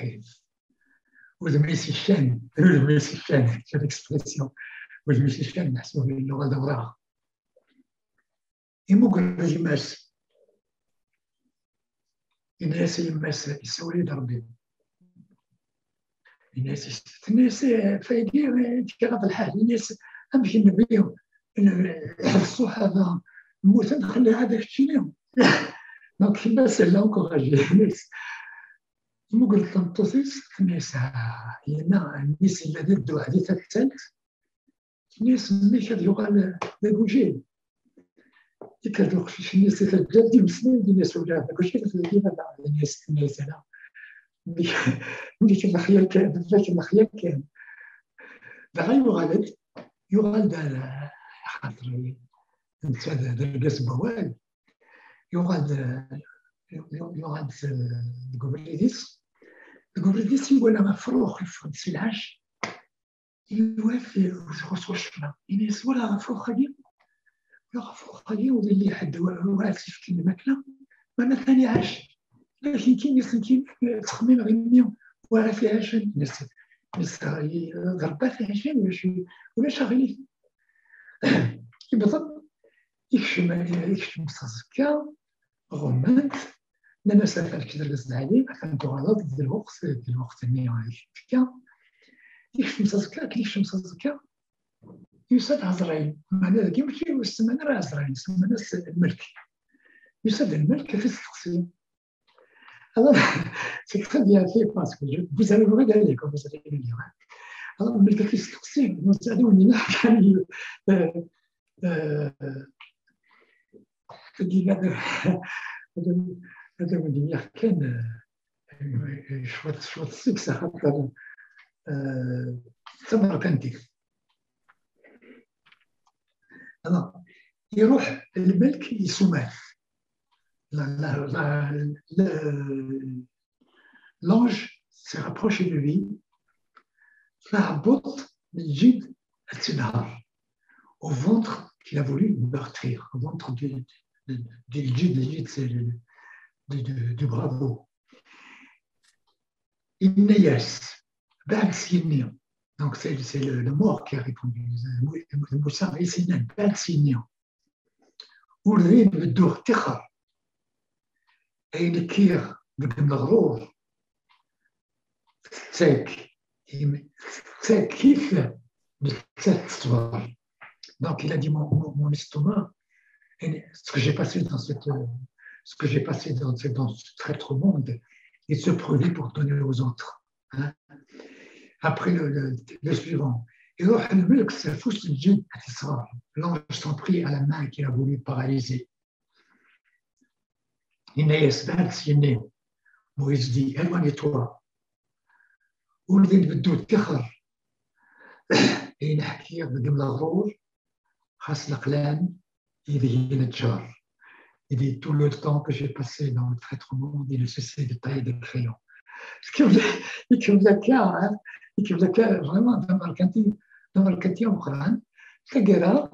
udem-is iccan, udem-is iccan, c'est l'expression, udem-is iccan, meḥsub illu ad awraɣ. Imuger yemma-s. Yenna-yas i yemma-s: "Yessawel-iyi-d Ṛebbi." Yenna-yas, tenna-yas: "Tagi, eh, tekka ɣef lḥal." Yenna-yas: "Amek nnbi, n-, ṣṣuḥaba mmuten, xelliɣ ad ak-ttini." Donc, il m'a celle-là encouragé. Tmuggel tmeṭṭut-is, tenna-yas, "Ah, yenna, mmi-s yella di dduḥ di taftalt." Tenna-yas, "Mmi-k ad yuɣal d agujil." Yekker-d uqcic-nni si taddart, d imeslayen, yenna-yas, "Ula d agujil, ad yili baba." Yenna-yas, tenna-yas, "Ala, mmi-k, mmi-k d lexyal kan, baba-k d lexyal kan." Dɣa yuɣal-d, yuɣal-d, ah, xaṭer netta d, d argaz n wawal. Yuɣal-d, yuɣal-d deg ubrid-is. Deg ubrid-is iwala afrux yeffeɣ-d si lɛac. Iwaf, ur ccɣel. Ini-as, "Wala afrux-agi, wala afrux-agi, ur yelli ḥedd, ur as-yefkin lmakla, ma atan iɛac." Lakin kan, lakin kan, ttxemmimeɣ imi ur ara t-iɛacen. Ini-as, ini-as, "D Rebbi ara t-iɛacen, ulac, ulac aɣilif." Yewweḍ, yekcem, yekcem s aẓekka, ɣummen-t, nnan-as, "Atan kečč d argaz lɛali, atan tuɣaleḍ d lweqt, d lweqt-nni i k-d-tefka." Yekcem s aẓekka, akken yekcem s aẓekka, yusa-d Ɛezrayil. Meɛna dagi mačči ur semman ara Ɛezrayil, semman-as lmelk. Yusa-d lmelk, ad t-isteqsi. Alors, c'est très bien fait parce que je- vous allez vous régaler quand vous allez le lire, hein. Alors, lmelk ad t-isteqsi, Musa, ad awen-iniɣ kan, euh, euh, ad ad awen-iniɣ kan, euh, cwiṭ, cwiṭ seg-s, axaṭer, euh, d tamerkantit. Alors, iruḥ lmelk yessumat. La, la, la, le- l'ange s'est rapproché de lui. Tɛebbuḍt n lǧid ad tenher au ventre qu'il a voulu meurtrir, au ventre du, du, du lǧid, lǧid, c'est le, du, du, du bravo. Yenna-yas, beɛd syenni. Donc, c'est c'est le, le mort qui a répondu. Musa i s-yennan, beɛd syenni. Ur din bedduɣ ṭixer. Ayen kkiɣ deg leɣrur, tettak, tettak-it, nettat teṣber. Donc, il a dit, mon, mon, mon estomac, et ce que j'ai passé dans cette, euh, ce que j'ai passé dans, ce- dans ce traître monde, il se prenait pour donner aux autres, hein. Après le, le, le suivant, iruḥ lmelk s afus n lǧid ad t-iṣber. L'ange s'en prit à la main qu'il a voulu paralyser. Yenna-yas, beɛd syenni, Moïse dit, éloigne-toi. Ur din beddu ṭixer. Ayen ḥkiɣ deg leɣrur, xas leqlan, yid-i neččer. Il dit, tout le temps que j'ai passé dans le traître monde, il a cessé de tailler des crayons. Ikemmel akka, hein, ikemmel akka, vraiment, d amerkanti, d amerkanti ameqqran. Taggara,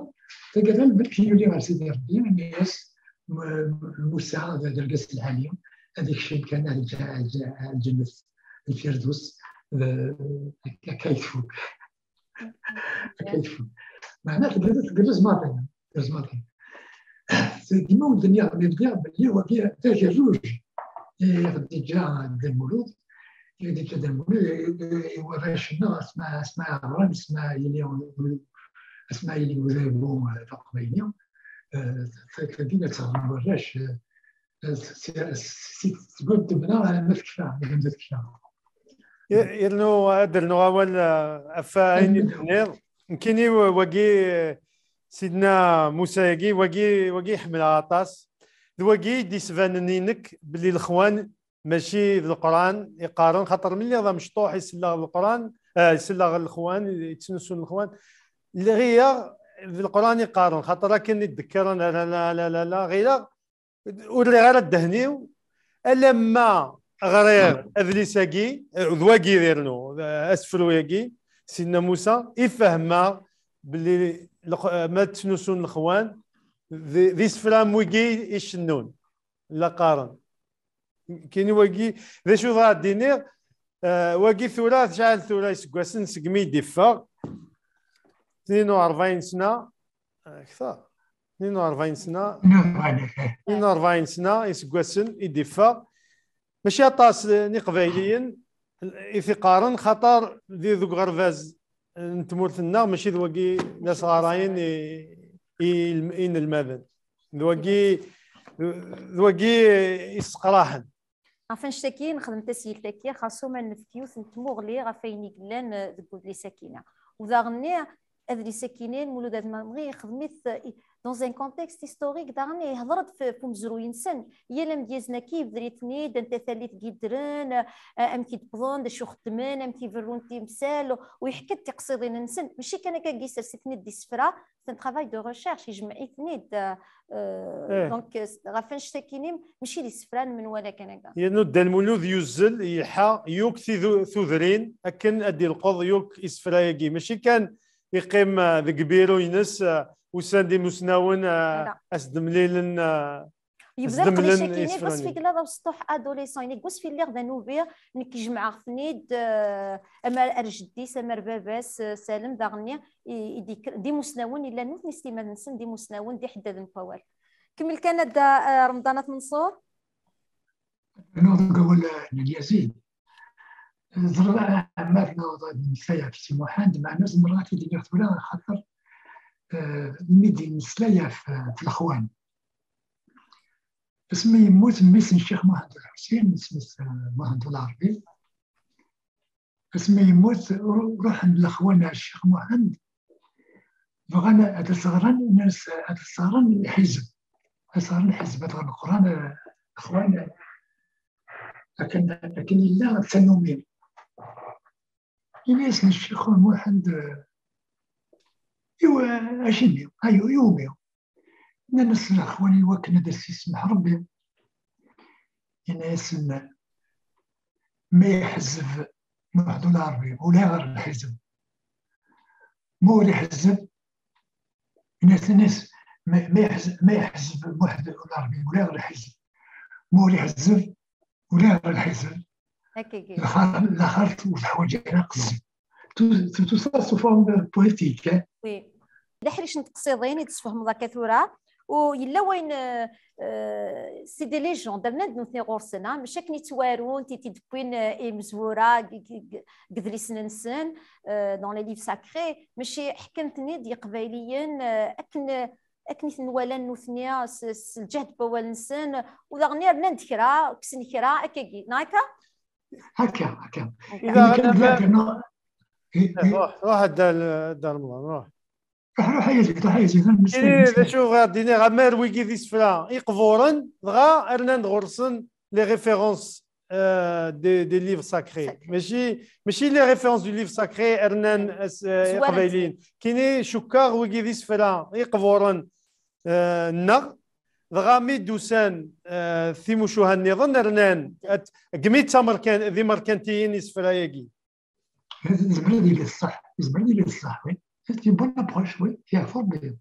taggara, lmelk yuli ɣer Sidi Rebbi, yenna-yas, "M- Musa, d d argaz lɛali, ad ikcem kan ar lǧ- ar lǧ- ar lǧennet, lfirdus, d- akka i tfuk." Akka i tfuk. Meɛna tgerrez, tgerrez maḍi, tgerrez maḍi. Dima ur d-nniɣ, mi bdiɣ belli wagi d agerruj i ɣ-d-yeǧǧa Dda Lmulud, i ɣ-d-yeǧǧa Dda Lmulud, i, i, i warrac-nneɣ, asma, asma ɛerran, asma yili, asma yili udabu, eh, d aqbayli, eh, t- t- din ad teɣrem warrac, eh, eh, si, si, seg ur d-temla alamma tekfa, alamma tekfa. I- Yernu ad d-rnuɣ awal, eh, ɣef ayen i d-tenniḍ. Nekkini w- wagi, eh, Sidna Musa-agi, wagi, wagi ḥemmleɣ aṭas. D wagi i d-isbanen i nekk belli lexwan mačči d Leqran i qqaren, xaṭer mi lliɣ d amecṭuḥ i selleɣ Leqran, eh, i selleɣ lexwan, i ttnusun lexwan. Ɣileɣ d Leqran i qqaren, xaṭer akken i d-kkren, la, la, la, la, la, la, ɣileɣ ur rriɣ ara ddehn-iw, alamma ɣriɣ adlis-agi, eh, d wagi d irnu, eh, asefru-agi, Sidna Musa, i fehmeɣ belli leq- ma ttnusun lexwan, d d isefra am wigi i cennun, la qqaren. Kini wagi, d acu dɣa ad d-iniɣ, eh, wagi tura, tecɛel tura iseggasen segmi i d-iffeɣ, tnin u rebɛin sna, eh, kter, tnin u rebɛin sna, tnin u rebɛin sna iseggasen i d-iffeɣ. Mačči aṭas n Iqbayliyen i t-iqqaren, xaṭer di, deg uɣerbaz n tmurt-nneɣ, mačči d wagi d asɣarayen i, i, i inelmaden. D wagi, d wagi i yesseqraḥen. Ɣef annect-agi, nexdem tasgilt-agi, xas uma nefk yiwet n tmuɣli ɣef wayen i yellan, eh, deg udlis-agi. U daɣen-nni, adlis-agi-nni, Mulud At Mari, yexdem-it, eh, dans un contexte historique, daɣen ihḍer-d f-, f umezruy-nsen. Yal amedyaz-nni-agi yebder-iten-id, anta tallit i yeddren, eh, amek i d-wwḍen, d acu xeddmen, amek i berrun timsal, u, u yeḥka-d tiqsiḍin-nsen. Mačči kan akka, yessers-iten-id di sefra, c'est un travail de recherche, yejmeɛ-iten-id, eh, eh, donc, eh, ɣef annect-agi-nni, mačči d isefra n menwala kan akka. Yernu Dda Lmulud yuzzel, yeḥḥa yakk tidu-, tudrin, akken ad d-ilqeḍ yakk isefra-agi. Mačči kan yeqqim, eh, deg biru-ines, eh, usan-d imusnawen, eh, ad s-d-mlilen, eh, Yebda leqdic-agi-nni deg wasfi yella d awesṭuḥ adolescent, ini deg wasfi lliɣ d anubi, nekk jemɛeɣ-ten-id, eh, ama ar jeddi-s, ama ar baba-s, eh, Salem, daɣen-nni, i, i d-yekker-, d imusnawen, yella nutni s timmad-nsen d imusnawen, d iḥeddaden n wawal. Kemmel kan a Dda, eh, Remḍan At Menṣur. Nuɣ deg awal, eh, n Yazid. Ẓriɣ, eh, ma tnaweḍ ad nmeslay ɣef Si Muḥend, meɛna zemreɣ ad t-id-iniɣ tura, axaṭer, eh, mi d-yemmeslay ɣef, eh, ɣef lexwan. Asmi yemmut mmi-s n Ccix Muḥend Lḥusin, isem-is, eh, Muḥend Lɛerbi. Asmi yemmut, ru-, ruḥen lexwan ar Ccix Muḥend, bɣan ad as-ɣren, nnan-as ad as-ɣren lḥizeb. Ad as-ɣren lḥizeb, ad ɣren Leqran, eh, lexwan, eh, akken, akken yella d tanumi. Ini-asen Ccix Muḥend, eh, iwa, acimi, ayu, iwumi? Nnan-as lexwan i wakken ad as-yismeḥ Rebbi. Yenna-yasen, ma yeḥzeb Muḥend Ulɛerbi, ulayɣer lḥizeb. Ma ur iḥezzeb, yenna-yasen, ma, ma yeḥz-, ma yeḥzeb Muḥend Ulɛerbi, ulayɣer lḥizeb. Ma ur iḥezzeb, ulayɣer lḥizeb. Akkagi. Laxert, laxert ur teḥwaǧ ara aqezzeb. Tout, tout, tout ça sous forme poétique, hein. Oui. D aḥric n teqsiḍin i d-tesfehmeḍ akka tura. U yella wayen, euh, euh, c'est des légendes, rnan-d nutni ɣur-sen, ah, mačči akken i ttwarunt, i t-id-wwin, euh, imezwura g, g, g, g idlisen-nsen, euh, dans les livres sacrés, mačči ḥkan-ten-id Yiqbayliyen, euh, akken, akken i ten-walan nutni s, s lǧehd n wawal-nsen, u daɣen rnan-d kra, kksen kra, akkagi, neɣ akka? Akka, akka. Akka. Ila kan, ila kan, eh, eh. Ruḥ, ruḥ a Dda L-, a Dda Remḍan, ruḥ. Ruḥ, ruḥ a Yazid, ruḥ a Yazid. Ini d acu bɣiɣ ad d-iniɣ, amar wigi d isefra iqburen, dɣa rnan-d ɣur-sen les références, euh, des, des livres sacrés. Sacrés. Mačči, mačči les références du livre sacré rnan, euh, iqbayliyen. Kini cukkeɣ wigi d isefra iqburen, euh, nneɣ, dɣa mi d-usan, euh, timucuha nniḍen rnan, at-, gmi d tamerkan-, d imerkantiyen isefra-agi. Yezmer ad yili ṣṣeḥ, yezmer ad yili ṣṣeḥ, oui. C'est une bonne approche, oui, qui est fort bien.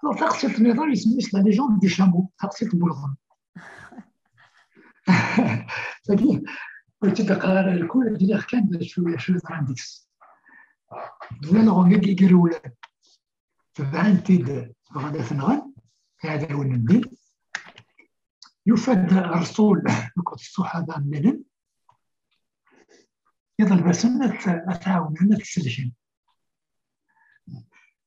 Alors, taqsiṭ nniḍen, isem-is La légende du chameau, taqsiṭ n ulɣem. Tagi, ur tt-id-qqar ara lkul, ad d-iniɣ kan d acu, acu yeḍran deg-s. D alɣem i, i irewlen. Tebɛen-t-id, bɣan ad t-nɣen, iɛdawen n ddin. Yufa-d Rrsul akked ṣṣuḥaba mlilen, iḍleb-asen ad t-, ad t-ɛawnen, ad t-sellken.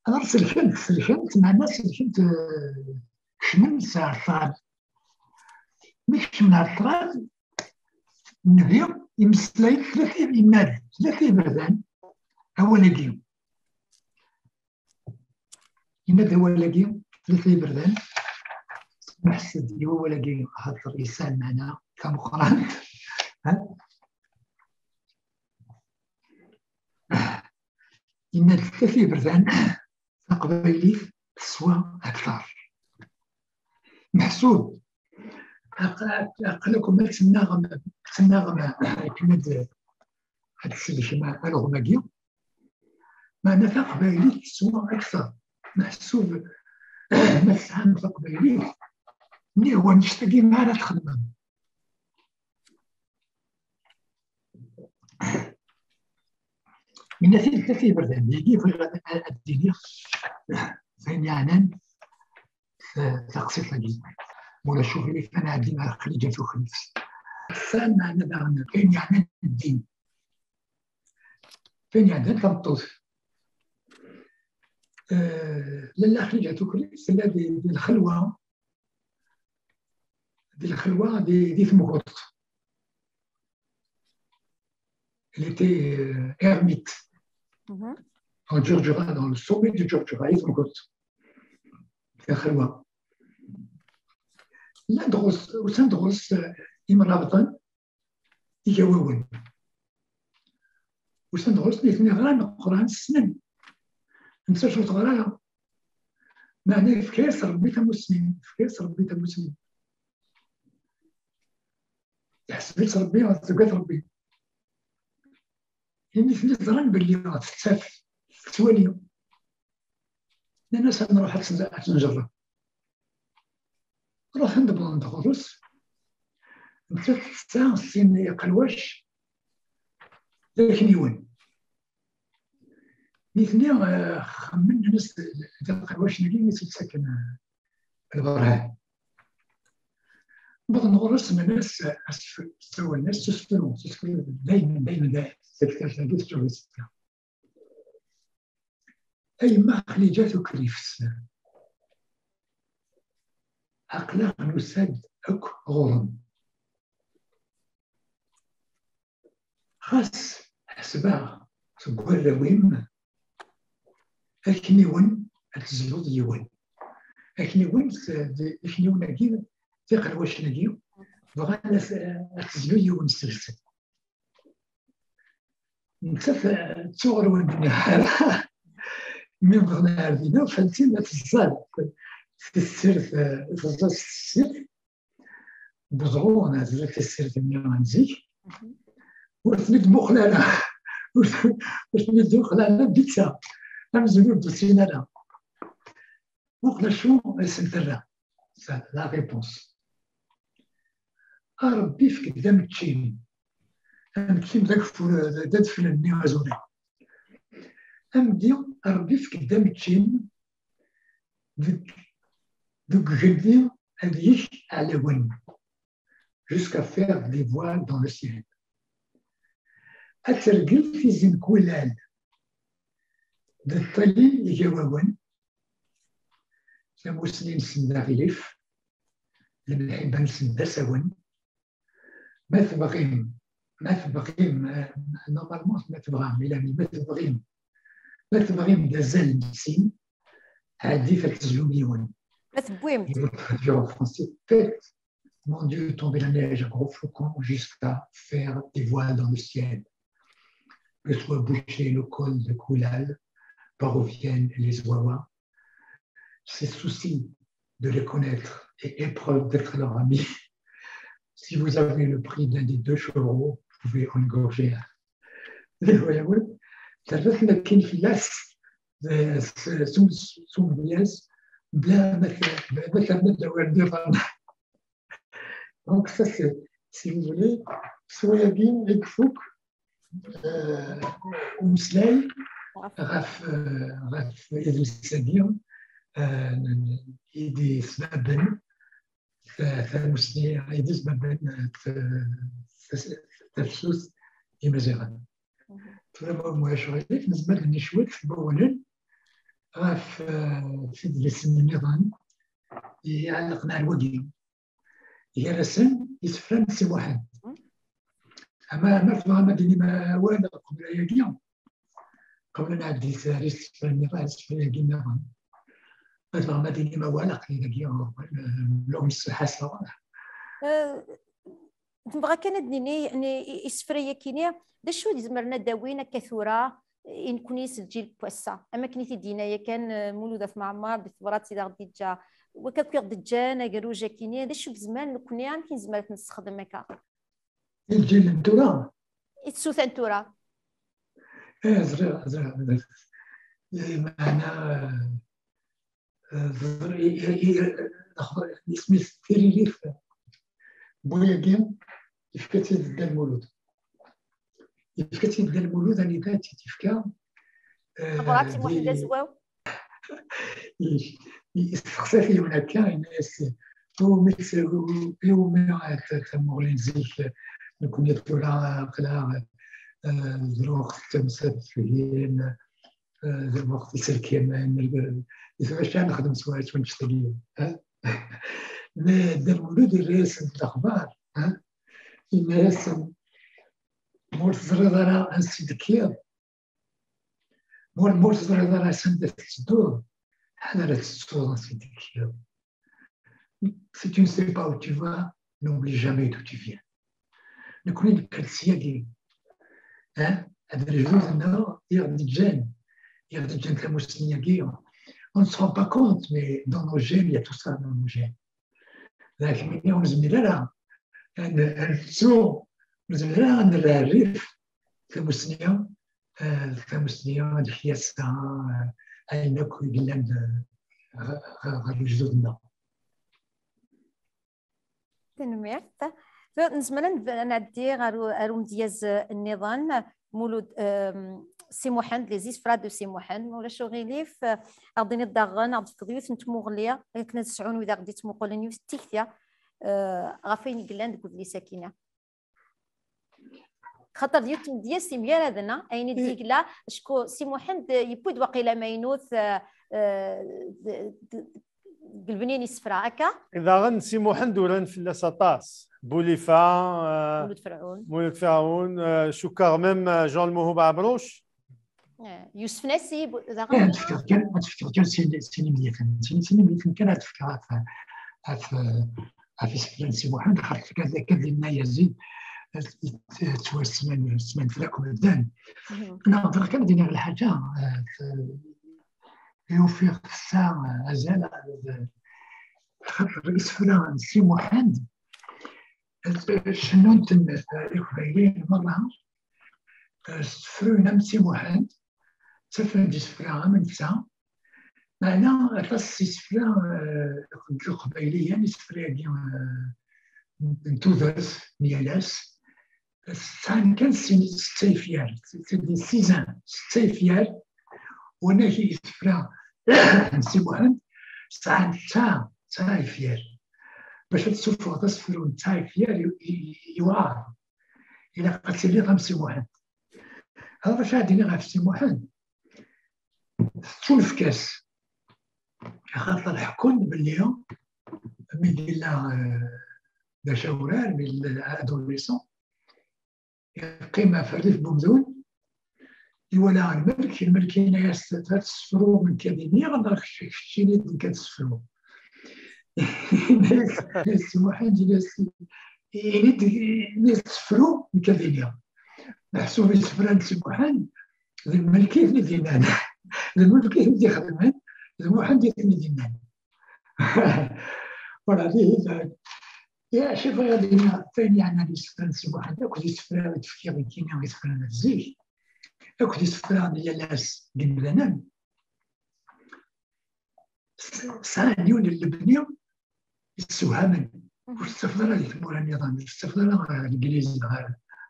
Ad t-sellken, sellken-t, meɛna sellken-t, eh, kecmen s ar tɣal. Mi kecmen ar tɣal, Nnbi imeslay-d tlata, yenna-d tlata iberdan awal-agi. Yenna-d awal-agi tlata iberdan. Meḥsed i wawal-agi, axaṭer yesɛa lmeɛna tameqqrant. Ha? Yenna-d tlata iberdan, taqbaylit teswa akteṛ. Meḥsub, aq-, aq-, aql-akem ad tennaɣem, ad tennaɣem akken ad, ad tsellkem alɣem-agi. Meɛna taqbaylit teswa akteṛ. Meḥsub, ma tesɛam taqbaylit, nniɣ-wen, annect-agi mi ara txedmem. Yenna-t-id tlata iberdan, dagi bɣiɣ ad, ad, ad d-iniɣ d ayen yeɛnan ta-, taqsiṭ-agi. Ma ulac uɣilif, ad nɛeddi ar Xliǧa Tuxlift. Ass-a, meɛna daɣen d ayen yeɛnan ddin. D ayen yeɛnan tameṭṭut. Euh, Lalla Xliǧa Tukri tella di, di lxelwa, di lxelwa, di, di temguḍt. Elle était euh, ermite. Mhm. En Djurdjura, dans le sommet du Djurdjura, di temguḍt. Di lxelwa. Llan-d ɣur-s, usan-d ɣur-s euh, imrabḍen, igawawen. Usan-d ɣur-s nitni ɣran, qqran, ssnen. Netta ur teɣra ara. Meɛna yefka-yas Rebbi tamussni, yefka-yas Rebbi tamussni. Iḥseb-itt Rebbi, tugat Rebbi. Imi tella ẓran belli tettaf, tettwali. Nnan-as ad nruḥ ad tt-, ad tt-njerreb. Ruḥen-d wwḍen-d ɣur-s. Nettat tesɛa sin iqelwac d akniwen. Nitni eh, xemmen nnan-as d iqelwacen-agi i tt-yettaken eh, lberhan. Wwḍen ɣur-s nnan-as eh, asf-, ssawalen-as s usefru, s usefru daymen, daymen, daymen, seg tafat-agi teččur d ssefra. A yemma Xliǧa Tukrift, aql-aɣ nusa-d akk ɣur-m. Xas ḥesbeɣ seg warraw-im akniwen ad tezluḍ yiwen. Akniwen, akniwen-agi, tiqelwacin-agi, bɣan ad tezlu yiwen seg-sen. Nettat ttuɣ ur wen-d-nniɣ ara mi wwḍen ar dinna, Faltin ad teẓẓal tessirt, teẓẓal s tessirt, beẓru neɣ tessirt-nni n zik, ur ten-id-muqel ara, ur ten-id-muqel ara bitta, amzun ur d-usin ara. Muqel acu i sen-terra, la réponse. A Rebbi, efk-d ameččim. Ameččim d ageffur, d adfel-nni azuran. Amedya, a Rebbi, efk-d ameččim deg, deg ugeldi ad yeg ɛlawen, jusqu'à faire des voiles dans le ciel. Ad tergel tizi n kulal d ṭṭilin igawawen, tamusni-nsen d aɣilif, lemḥibba-nsen d asawen. Ma tebɣim, ma tebɣim, eh, normalement, ma tebɣam, ilami, ma tebɣim, ma tebɣim d azal n sin, ɛeddit ad tezlum yiwen. Ma tewwim-t. Je veux traduire en français, faites, mon Dieu, tomber la neige à gros flocons jusqu'à faire des voiles dans le ciel. Que soit bouché le col de Koulal, par où viennent les Wawa. Ces soucis de les connaître et épreuve d'être leur ami. Si vous avez le prix d'un des deux chevreaux, vous pouvez engorger un. Terra-ten akin fell-as, s umedya-s, bla ma terna-d awal nniḍen. Donc ça, c'est, si vous voulez, s wayagi i ifuk euh, umeslay ɣef, euh, ɣef idles-agi euh, i d-isbabben ta-, tamusni, i d-isbabben euh, ta-, ta-, tafsut Imaziɣen. Tura ma ulac aɣilif, nezmer ad d-nini cwiṭ n wawalen ɣef euh, tidlisen nniḍen iɛellqen ar wagi. Gar-asen isefra n Si Muḥend. Ama ma tebɣam ad d-tinim awal qbel ayagi, qbel ad nɛeddi ar isefra-nni, ar isefra-agi nniḍen. Ma tebɣam ad d-tinim awal, aql-i dagi, mluɣ mselḥaseɣ. Eh, nebɣa kan ad d-nini, yani, i-, isefra-yakini, d acu i izemren ad d-awin akka tura, i nekni s lǧil n wass-a? Am akken i t-id-yenna yakan, eh, Mulud At Mɛemmer di tebrat i d aɣ-d-yeǧǧa, wakk akk i ɣ-d-ǧǧan agerruj-akini, d acu i izemren nekni, amek i nezmer ad t-nessexdem akka? I lǧil n tura? I tsuta n tura? Eh, ẓriɣ, ẓriɣ, ẓriɣ. Eh, meɛna, eh, eh, ẓri-, i, i, i, lexbar, isem-is tiririt n wayagi, yefka-tt-id Dda Lmulud. Yefka-tt-id Dda Lmulud, anida i tt-id-yefka? Eh, Tabrat i Muḥend di- Azwaw? Yesteqsa-t yiwen akka, yenna-yas, iwumi t-, iwumi t-, tamuɣli n zik, nekni tura aql-aɣ, eh, ẓruɣ tettemsefhim, d lweqt iselkimen, d acu ara nexdem s wacu neččeḍ-iyi. Mais Dda Lmulud yerra-yasen-d lexbar, yenna-yasen, ma ur teẓriḍ ara ansi d-tekkiḍ, ma ur teẓriḍ ara sanda tettedduḍ, ḥader ad tettuḍ ansi d-tekkiḍ. Si tu ne sais pas où tu vas, n'oublie jamais d'où tu viens. Nekkni nekka-d syagi. Ad lejdud-nneɣ i ɣ-d-ǧǧan, i ɣ-d-ǧǧan tamussni-agi. On ne se rend pas compte, mais dans nos gènes, il y a tout ça dans nos gènes. Lakin ur nezmir ara ad nettu, ur nezmir ara ad nerr rrif tamussni, tamussni, lekyasa, ayen akk i yellan ɣer lejdud-nneɣ. Tanemmirt. Nezmer ad nɛeddi ɣer umedyaz nniḍen, Mulud, Si Muḥend, Les Isefra de Si Muḥend, ma ulac uɣilif, ad ɣ-d-tiniḍ daɣen, ad ɣ-d-tefkeḍ yiwet n tmuɣli akken ad sɛun wid aɣ-d-ittmuqulen yiwet n tikti ɣef wayen i yellan deg udlis-agi-nni. Xaṭer d yiwet n tmedyazt yemgaraden, ayen i d-yegla, acku Si Muḥend yewwi-d waqil amaynut deg lebni n yisefra, akka? Daɣen Si Muḥend uran fell-as aṭas. Bulifa, Mulud Ferɛun. Mulud Ferɛun, cukkeɣ même Jean Lmuhub Ɛebruc. Yusef Nasib, daɣen. Ad d-fkeɣ kan, ad d-fkeɣ kan sin imedyaten, sin imedyaten kan ad d-fkeɣ ɣef, ɣef, ɣef isefra n Si Muḥend, xaṭer kan akka dinna Yazid ttwassnen, ssnen fell-ak medden. Neɣ bɣiɣ kan ad d-iniɣ lḥaǧa, ufiɣ tessa azal, xaṭer isefra n Si Muḥend cennun-ten Iqbayliyen merra, ssefrun am Si Muḥend, ttafen-d isefra am netta, meɛna aṭas n yisefra n Iqbayliyen, isefra-agi n tudert n yal ass, sɛan kan sin, setta ifyar, six ans, setta ifyar, wanag isefra n Si Muḥend sɛan tesɛa, tesɛa ifyar. Bac ad tessufɣeḍ asefru n tesɛa ifyar yewɛer. Ilaq ad tiliḍ am Si Muḥend. Hada acu ad d-iniɣ ɣef Si Muḥend. Tettunefk-as. Axaṭer ḥekkun belli mi d-yella d acawrar, mi d-yella adolescent, yeqqim ɣef rrif n umdun, iwala lmelk, lmelk yenna-yas: "Ad tessefrum nekk ad iniɣ, neɣ keččini d nekk ad tessefrum?" Yenna-yas Si Muḥend, yenna-yas: "Ini-d, ini-d tessefru, nekk ad iniɣ." Meḥsub isefra n Si Muḥend d lmelk i ten-id-yennan, d lmelk i ten-id-ixedmen, d Muḥend i ten-id-yennan. Voilà, dihin, ya, acu bɣiɣ ad iniɣ ɣef wayen yeɛnan isefra n Si Muḥend akked isefra i d-fkiɣ nekkini, isefra n zik, akked isefra n yal ass n yimdanen, sɛan yiwen n lebni yessewhamen. Ur tettafeḍ ara di tmura nniḍen, ur tettafeḍ ara ɣer Legliz neɣ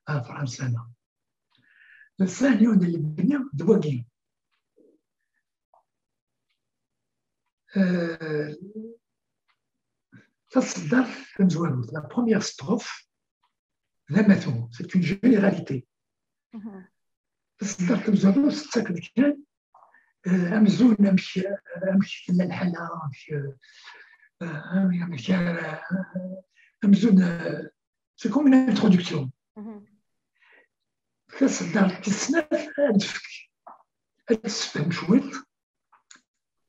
ɣer Fransa, neɣ. Sɛan yiwen n lebni d wagi. Taṣeddart tamezwarut, la première strophe, d amatu, c'est une généralité. Taṣeddart tamezwarut tettak-d kan amzun amek, amek tella lḥala, amek, amek ara, amzun, c'est comme une introduction. Taṣeddart tis snat ad d-tefk, ad tessefhem cwiṭ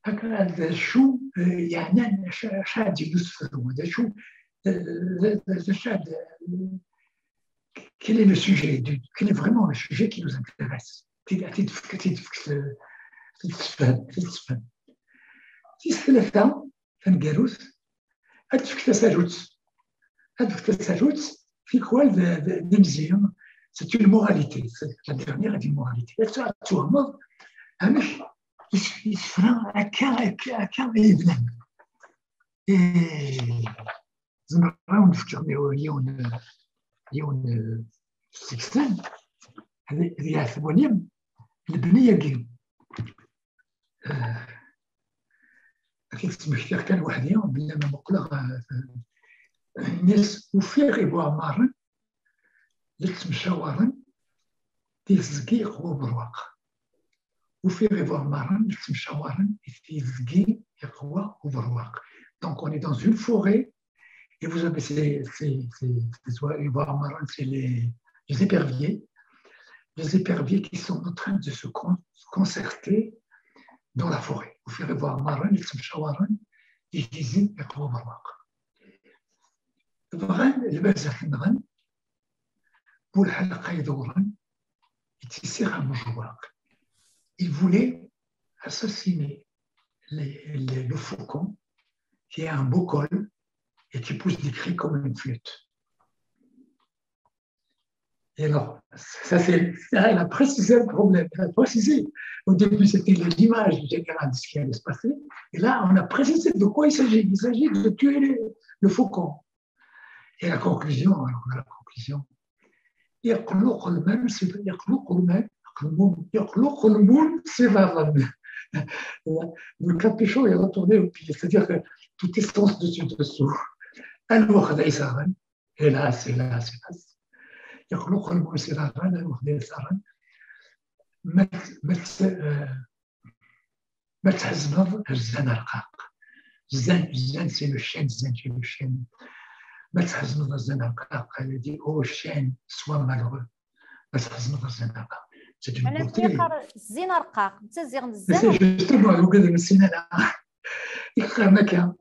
akka d acu yeɛnan, acu ad d-yini usefru, d acu, d acu ad, quel est le sujet, quel est vraiment le sujet qui nous intéresse. Ad t-id-tefk, ad t-id-tefk, ad t-id-tessefhem, ad t-id-tessefhem. Tis tlata taneggarut, ad tefk tasarut. Ad tefk tasarut, tikwal d, d, d imzi, c'est une moralité, c'est la dernière d'une moralité. Ad twehmeḍ amek isefra akka, akka, akka ay bnan. Zemreɣ ad wen-fkeɣ yiwen, yiwen seg-sen, ad, ad yeɛteb walim lebni-agi. Ad t-id-smektiɣ kan weḥd-i, bla ma muqleɣ. Inna-s: "Ufiɣ ibuɛmaren la ttemcawaren di teẓgi iqwa uberwaq. Ufiɣ iburmaren la ttemcawaren i teẓgi yeqwa uberwaq. Donc, on est dans une forêt, et vous avez ces, ces, ces, ces oies, iburmaren, c'est les, les éperviers. Les éperviers qui sont en train de se con-, concerter dans la forêt. Ufiɣ iburmaren la ttemcawaren i teẓgi yeqwa uberwaq. Bɣan lbaz ad t-nɣen, bu lḥelqa yedewren, yettisiɣ am ujewwaq. Il voulait assassiner le, le, le faucon qui a un beau col et qui pousse des cris comme une flûte. Et alors, ça, c'est, ça, elle a précisé le problème. Elle a précisé. Au début, c'était l'image générale de ce qui allait se passer. Et là, on a précisé de quoi il s'agit. Il s'agit de tuer le, le faucon. Et la conclusion, alors, la conclusion. يقلق المن سي-، يقلق المن، يقلق المن، يقلق المن سراغا. Le capuchon est retourné au pied, c'est-à-dire que tout est sens dessus dessous. Hélas, hélas, hélas. يقلق المن سراغا، الوقت يسارا. ما ت-، ما ت-، آه، ما تحزنض الزن رقاق. الزن، الزن c'est le chêne, الزن c'est le chêne. ما تحزنض الزن رقاق. Elle dit, oh chêne, sois malheureux. ما تحزنض الزن رقاق. C'est une beauté. معناتها يقر الزين رقاق، انت زين الزين. C'est justement, لو كان نسينا لا. يقرا مكان.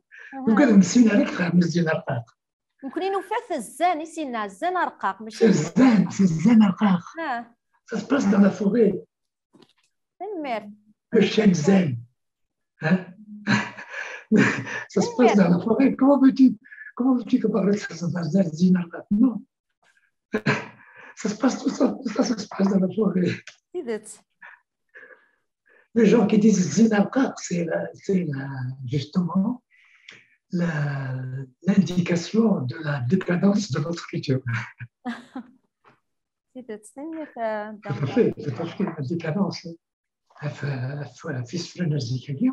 لو كان نسينا لك، قرا الزين رقاق. نكوني نوفات الزان، يسينا الزان رقاق، ماشي الزان، c'est الزان رقاق. Ça se passe dans la forêt. تنميرت. Le chêne zen. Hein? Ça se passe dans la forêt. Comment veux-tu, comment veux-tu que parler de ça, ça, ça, ça, ça, non. Ça se passe tout ça, tout ça, ça se passe dans la forêt. Les gens qui disent الزين رقاق, c'est la, c'est la, justement la, l'indication de la décadence de notre culture. Tout à fait, tout à fait, la décadence. Ɣef, ɣef, ɣef isefra n zik-agi,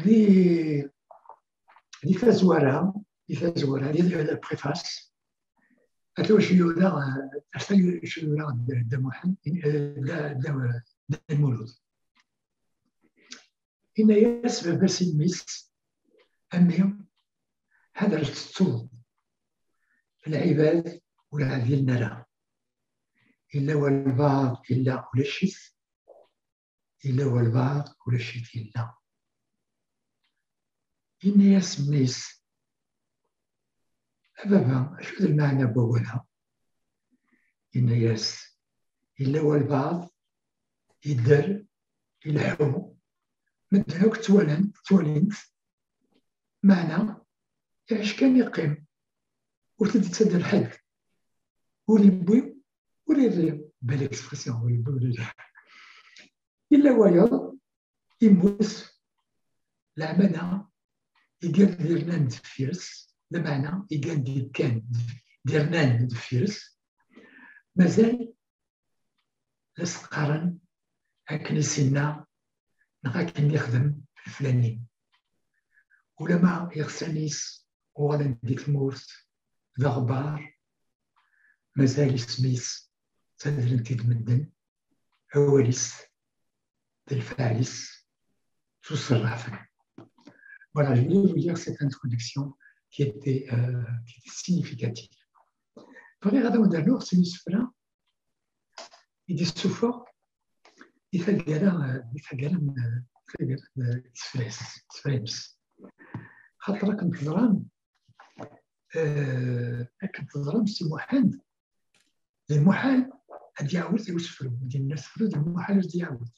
di, di tazwara, di tazwara, di la préface, ata wacu yura, ata wacu yura Dda, Dda Muḥend, Dda, Dda, Dda Lmulud. Yenna-yas baba-s i mmi-s, a mmi, ḥader tettuḍ, lɛibad ur ɛdilen ara. Yella walbaɛḍ yella ulac-it, yella walbaɛḍ ulac-it yella. Yenna-yas mmi-s, a baba, acu d lmeɛna n wawal-a? Yenna-yas, yella walbaɛḍ yedder, ileḥḥu, medden akk ttwalan, ttwalin-t, meɛna iɛic kan iqqim, ur t-id-yettader ḥedd, ur yewwi, ur irri, belle expression, ur yewwi, ur irri. Yella wayeḍ, immut, lameɛna igan d-irnan deffir-s, lameɛna igan d-ikkan d-irnan deffir-s, mazal la s-qqaren akken i s-inna neɣ akken i yexdem leflani. Ulama iɣsan-is uɣalen di tmurt d aɣebbar, mazal isem-is ttadren-t-id medden, awal-is d lfeɛl-is ttuṣerrafen. Voilà, je voulais vous lire cette introduction qui était, euh, qui était significative. Bɣiɣ ad awen-d-rnuɣ sin isefra i d-issufeɣ di taggara, di taggara n, taggara n isefra-s, isefra-ines. Xaṭer akken teẓram, eh, akken teẓram Si Muḥend, d lmuḥal ad d-iɛawed i usefru, d-yenna asefru d lmuḥal ad d-iɛawed.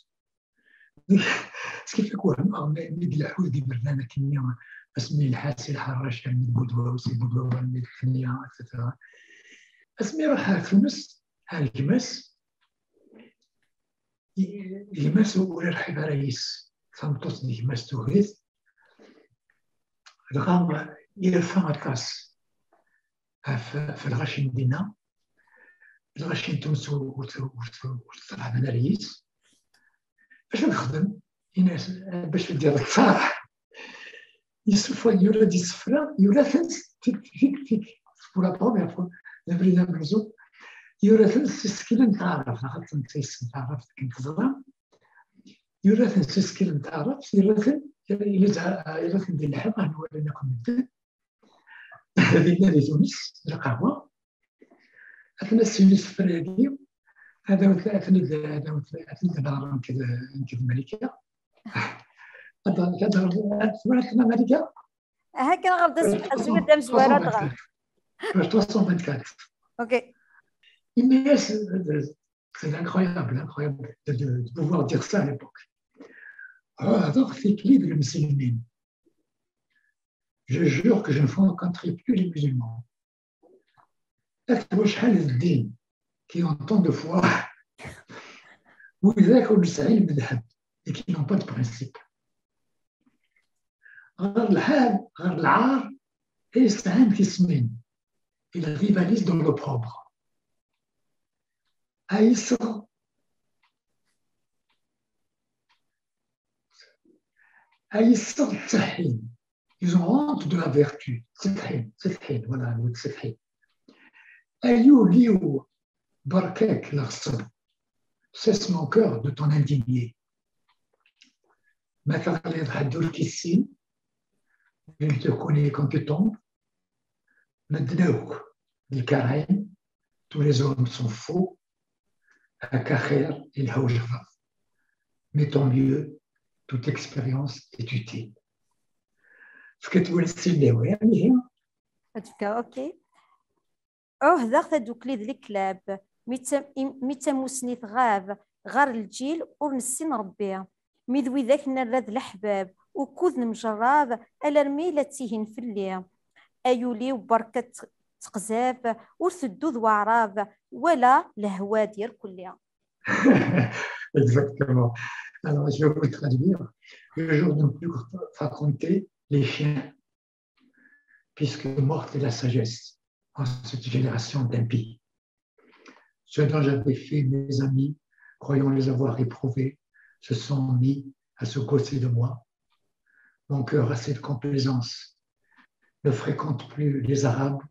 Skif akk wehmeɣ mi, mi d-ileḥḥu d iberdan akkenni, asmi yelḥa si Lḥerrac armi d Budwa, u si Budwa armi d Kenya, et cetera. Asmi iruḥ ar Tunes, ar gma-s, i-, gma-s ur irḥib ara yis, tameṭṭut n gma-s tugi-t, dɣa yerfa aṭas ɣef, ɣef lɣaci n dinna, lɣaci n Tunes ur, ur, ur, ur ttreɛben ara yis. Acu ad xdem? Ini-as, bac ad d-yerr ṣṣaḥ. Yessufeɣ, yura-d isefra, yura-ten s tik, tik, tik, pour la première fois, d abrid amenzu, yura-ten s isekkilen n taɛrabt, axaṭer netta yessen taɛrabt akken teẓra. Yura-ten s isekkilen n taɛrabt, yura-ten, yura-ten di lḥiḍ, ad nwali akk medden. Dinna di Tunes, di lqahwa. Aten-a sin isefra-agi, ad awt-, aten-id, ad awt-, aten-id ɣer nekk d, nekk d Malika. Ad ɣer, ad ɣer, twalaḍ Malika? Aha, kan ɣer d azwir d amezwar ad ɣer. Page trois cent vingt-quatre. Ok. Ini-as, c'est incroyable, incroyable de, de, de pouvoir dire ça à l'époque. Ɛuhdeɣ tikli d lemselmin. Je jure que je ne fréquenterai plus les musulmans. At wacḥal d ddin qui ont tant de foi, widak ur nesɛi lmedheb et qui n'ont pas de principe. Ɣer lḥal, ɣer lɛar, ay sɛan tismin, ils rivalisent dans l'opprobre. Ay yesseɣ, ay yesseɣ ttseḥḥin. Ils ont honte de la vertu. Ttseḥḥin, ttseḥḥin, voilà, ttseḥḥin. Ay ul-iw, berka-k leɣṣeb. Cesse mon cœur de ton indigné. Ma teɣliḍ ḥedd ur k-issin, il ne te connaît quand tu tombes. Medden akk d lkaṛhin, tous les hommes sont faux. Akka xir, ilha ujebbaḍ. Mais tant mieux, toute expérience est utile. Fket-wen sin-nni, amihi. Ad fkeɣ, ok. Ɛuhdeɣ tadukli d leklab, mi d tam-, im-, mi d tamusni tɣab, ɣer lǧil ur nessin Rebbi. Mi d widak nerra d leḥbab, ukud nemjerrab, alarmi la ttihin fell-i. Ay ul-iw, berka tt-, ttqzab, ur teddu d waɛrab, wala lehwa d irkelli. Exactement. Alors, je vais vous le traduire. Le jour de ne plus fréquenter les chiens, puisque morte est la sagesse en cette génération d'impies. Ceux dont j'avais fait mes amis, croyant les avoir éprouvés, se sont mis à se gausser de moi. Mon cœur a cette complaisance. Ne fréquente plus les Arabes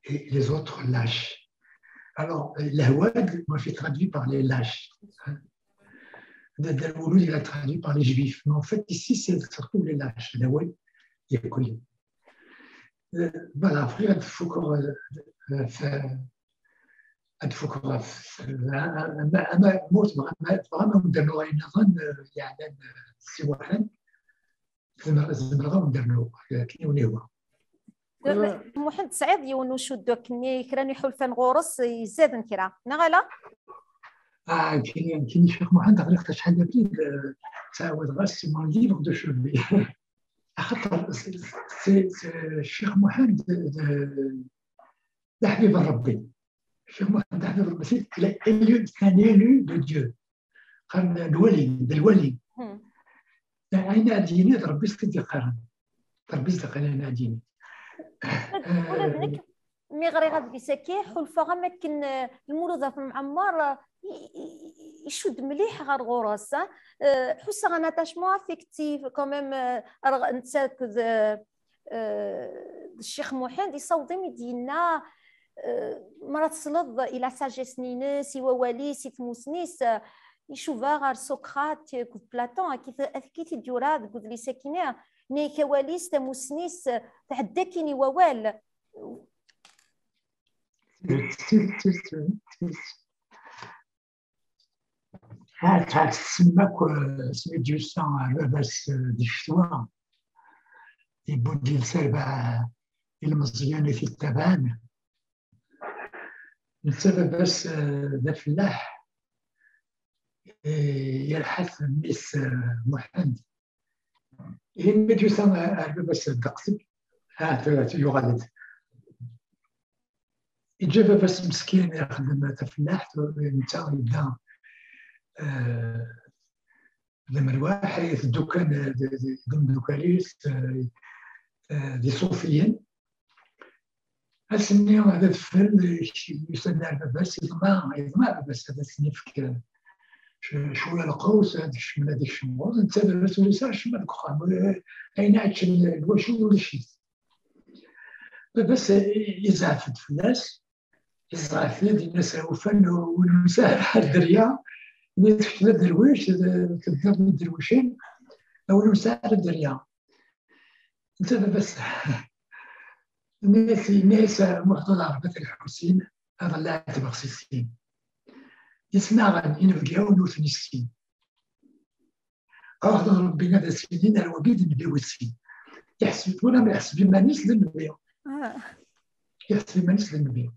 et les autres lâches. Alors, euh, l'ahwad, moi, je traduis par les lâches. Hein. De, de Mouloud, il a traduit par les Juifs. Mais en fait, ici, c'est surtout les lâches. L'ahwad, il est connu. Euh, voilà, après, il faut qu'on, euh, euh, faire, ad fukeɣ ɣef, ama, ama, ma ur tebɣam, ma tebɣam ad wen-d-rnuɣ ayen nniḍen, eh, yeɛnan, eh, Si Muḥend, zemreɣ, zemreɣ ad wen-d-rnuɣ, eh, akken yiwen ihwa. Muḥend, tesɛiḍ yiwen ucuddu akkenni, kra n iḥulfan ɣur-s, izad n kra, neɣ ala? Ah, akken, akken Ccix Muḥend, ɣriɣ-t acḥal d abrid, eh, ttɛawadeɣ-as, c'est mon livre de chevet. Axaṭer, c'est, c'est, c'est, Ccix Muḥend, eh, d, d aḥbib n Rebbi. Ccix Muḥend Ḥmed Rebbi, c'est l'élu, c'est un élu de Dieu. Qqaren lwali, d lwali. Hmm. Ayen ad d-yini d Rebbi s t-id-yeqqaren. D Rebbi s d-yeqqaren ayen ad d-yini. Ula d nekk, mi ɣriɣ adlis-agi, ḥulfaɣ am akken, eh, Lmulud At Mɛemmer, eh, i-, i-, i-, icudd mliḥ ɣer ɣur-s, ah. Eh, ḥusseɣ un attachement affectif, quand même, eh, ar-, netta akked, eh, eh, d Ccix Muḥend, yessaweḍ imi d-yenna, eh, mi ara tesleḍ i la sagesse-nni-ines, i wawal-is, i tmusni-s, eh, icuba ɣer Socrate akked Platon, akka i t-, akka i t-id-yura deg udlis-agi-nni, nna-yak awal-is, tamusni-s, eh, tɛedda akkin i wawal. Ahat, ahat tessnem akk, eh, asmi d-yusa baba-s, eh, di ccetwa, yewwi-d iles arbaɛ ilmeẓyen i t-ittabaɛen. Netta baba-s, eh, d afellaḥ, eh, yerḥa-t mmi-s, eh, Muḥend. Ihi mi d-yusa ar baba-s ddeqs-, ah, tu-, tu-, yuɣal-d. Yeǧǧa baba-s meskin ixeddem tafellaḥt, netta yebda, eh, d amerwaḥ, iteddu kan d, d, d imeddukal-is, eh, eh, d iṣufiyen. Ass-nni d adfel, yusa-d ar baba-s, yeḍmeɛ, yeḍmeɛ baba-s ad as-yefk c-, cwiya n lqut, ad kecmen, ad kecmen ɣur-s, netta baba-s ur yesɛi acemma deg uxxam, ur, ayen i ɛeččen lwacul ulac-it. Baba-s yezɛef-d fell-as, yezɛef-d, yenna-as: "Ufan ur nesɛi ara dderya, Nni-as kečč d aderwic, tebdiḍ d iderwicin, a win ur nesɛi ara dderya. Netta baba-s, nni-as, nni-as Muḥend Uḍar, At Lḥusin, ad llaɛtbeɣ si sin. Isnaɣen inebgawen ur ten-issin. Ruḥ d Rebbi ad as-inin ar wagi d nnbi wis sin. Iḥseb tura ma iḥseb iman-is d nnbi. Iḥseb iman-is d nnbi.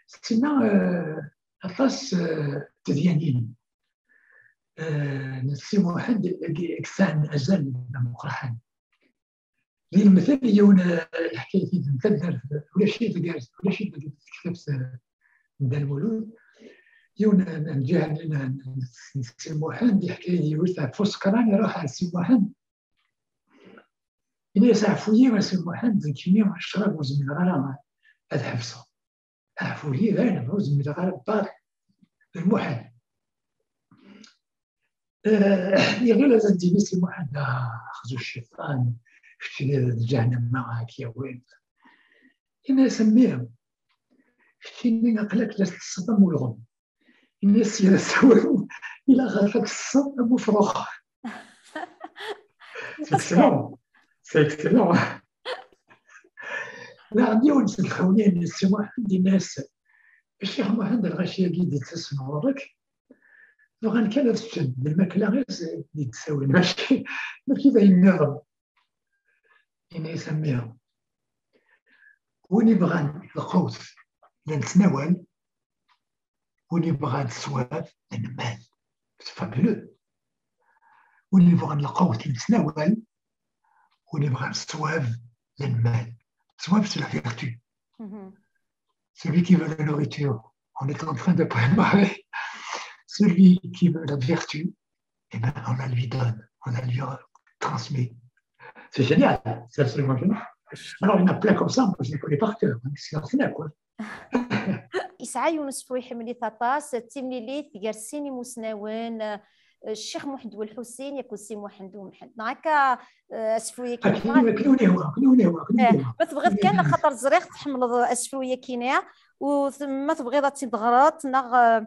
Sina, eh, aṭas, eh, tedyanin, eh, n Si Muḥend i yesɛan azal d ameqqran. Di lemtel, yiwen, eh, leḥkayt-id n taddart, ulac-it gar, ulac-it deg tektabt, eh, n Dda Lmulud. Yiwen, eh, n lǧiha-nni n, n, n Si Muḥend, yeḥka-yi-d yiwet ɣef usekran, iruḥ ar Si Muḥend. Ini-as, "Ɛfu-yi a Si Muḥend, nekkini ccrab ur zmireɣ ara ad ḥebseɣ. Ɛfu-yi, dayen, ur zmireɣ ara, bar lmuḥal." Eh, iɣil ad d-yini Si Muḥend, "Ah, xzu cciṭan, keččini d lǧahnama ad k-yawin." Ini-as, "A mmi, keččini aql-ak la tettesseḍ am ulɣem." Ini-as, "Sya d asawal, ilaq ad tettesseḍ am ufrux." C'est excellent. C'est excellent. Daɣen yiwen seg lxawnin n Si Muḥend, ini-as, "A Ccix Muḥend, lɣaci-agi d-yettasen ɣur-k, bɣan kan ad ččen, d lmakla i s-, i d-ttawin, mačči, mačči d ayen nniḍen." Ini-as, "A mmi, win ibɣan lqut d anesnawal, win ibɣan ṣṣwab d anemmal." C'est fabuleux. Win ibɣan lqut d anesnawal, win ibɣan ṣṣwab d anemmal. Ṣṣwab, c'est la vertu. Celui qui veut la nourriture, on est en train de préparer. Celui qui veut la vertu, eh ben, on la lui donne, on la lui transmet. C'est génial, c'est absolument génial. Alors, il y en a plein comme ça, moi je les connais par cœur, hein, c'est un snack, quoi. Yesɛa yiwen usefru iḥemmel-it aṭas, d timlilit gar sin imusnawen, eh, Ccix Muḥend Welḥusin akked Si Muḥend Umḥend. Neɣ akka, eh, asefru-yagi. Akken, akken ur nehwa, akken ur nehwa, akken ur nehwa. Ma tebɣiḍ kan, axaṭer ẓriɣ tḥemmleḍ asefru-yagi-nni, u t-, ma tebɣiḍ ad tt-id-teɣreḍ, neɣ, eh,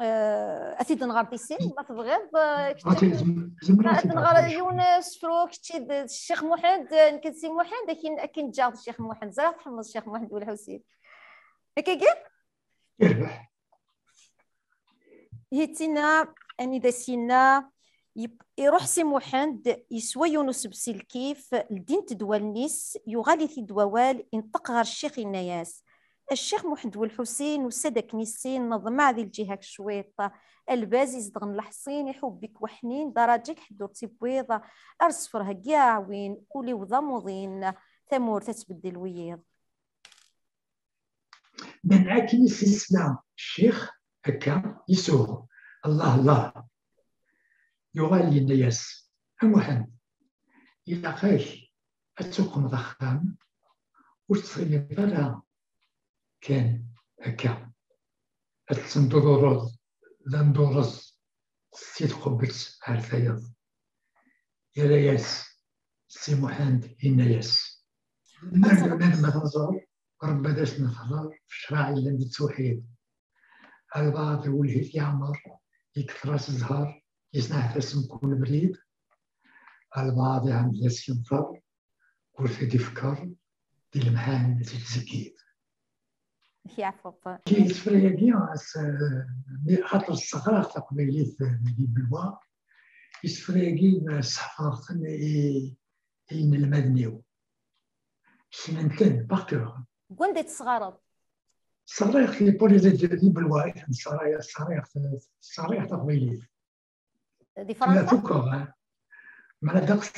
eh, ad t-id-nɣer di sin, ma tebɣiḍ, eh, kečč ad nɣer yiwen asefru, kečč d Ccix Muḥend, eh, nekk d Si Muḥend, akin, akin ǧǧeɣ d Ccix Muḥend. Ẓriɣ tḥemmleḍ Ccix Muḥend Welḥusin. Akkagi? Yerbeḥ. Hi d tinna, anida s-yenna, yep-, iruḥ Si Muḥend, yeswa yiwen usebsi lkif, ldint-d wallen-is, yuɣal-it-id wawal, inṭeq ɣer ccix, yenna-yas, "A Ccix Muḥend Welḥusin, usa-d akken issin, neḍmeɛ di lǧiha-k cwiṭ. A lbaz izedɣen leḥṣin, iḥubb-ik weḥnin, daraǧ-ik ḥedd ur tt-iwwiḍ, ar ṣṣfer heggi aɛwin, ul-iw d amuḍin, tamurt ad tbeddel wiyiḍ." Menɛa akken i s-isla ccix akka, isuɣ, "Allah, Allah." Yuɣal yenna-yas, "A Muḥend, ilaq-ak ad tuqmeḍ axxam, ur tettɣimiḍ ara kan akka. Ad tettendurureḍ d andureẓ si tqubbelt ar tayeḍ." Yerra-yas Si Muḥend, yenna-yas, "Ma d ma teẓẓur, Rebbi ad as-nexḍer f ccṛeɛ yellan di ttewḥid. Albaɛḍ iwelleh-it yeɛmer, yekter-as zzher, yesneɛt-as mkul brid. Albaɛḍ iɛemmed-as yenṭer, ur t-id-ifekkeṛ, di lemḥan ad t-id-zeggid." Yeɛfuq. Isefra-agi, xaṭer sseɣraɣ taqbaylit di Belwa, isefra-agi sseḥfaḍeɣ-ten i, i yinelmaden-iw. Ssnen-ten par cœur. Deg wanda i tt-tesɣareḍ? Sseɣrayeɣ-t di Polylycée di Belwa, sseɣrayeɣ, sseɣrayeɣ, sseɣrayeɣ taqbaylit. Di Fransa? Fukkeɣ, ha. Mala ddeqs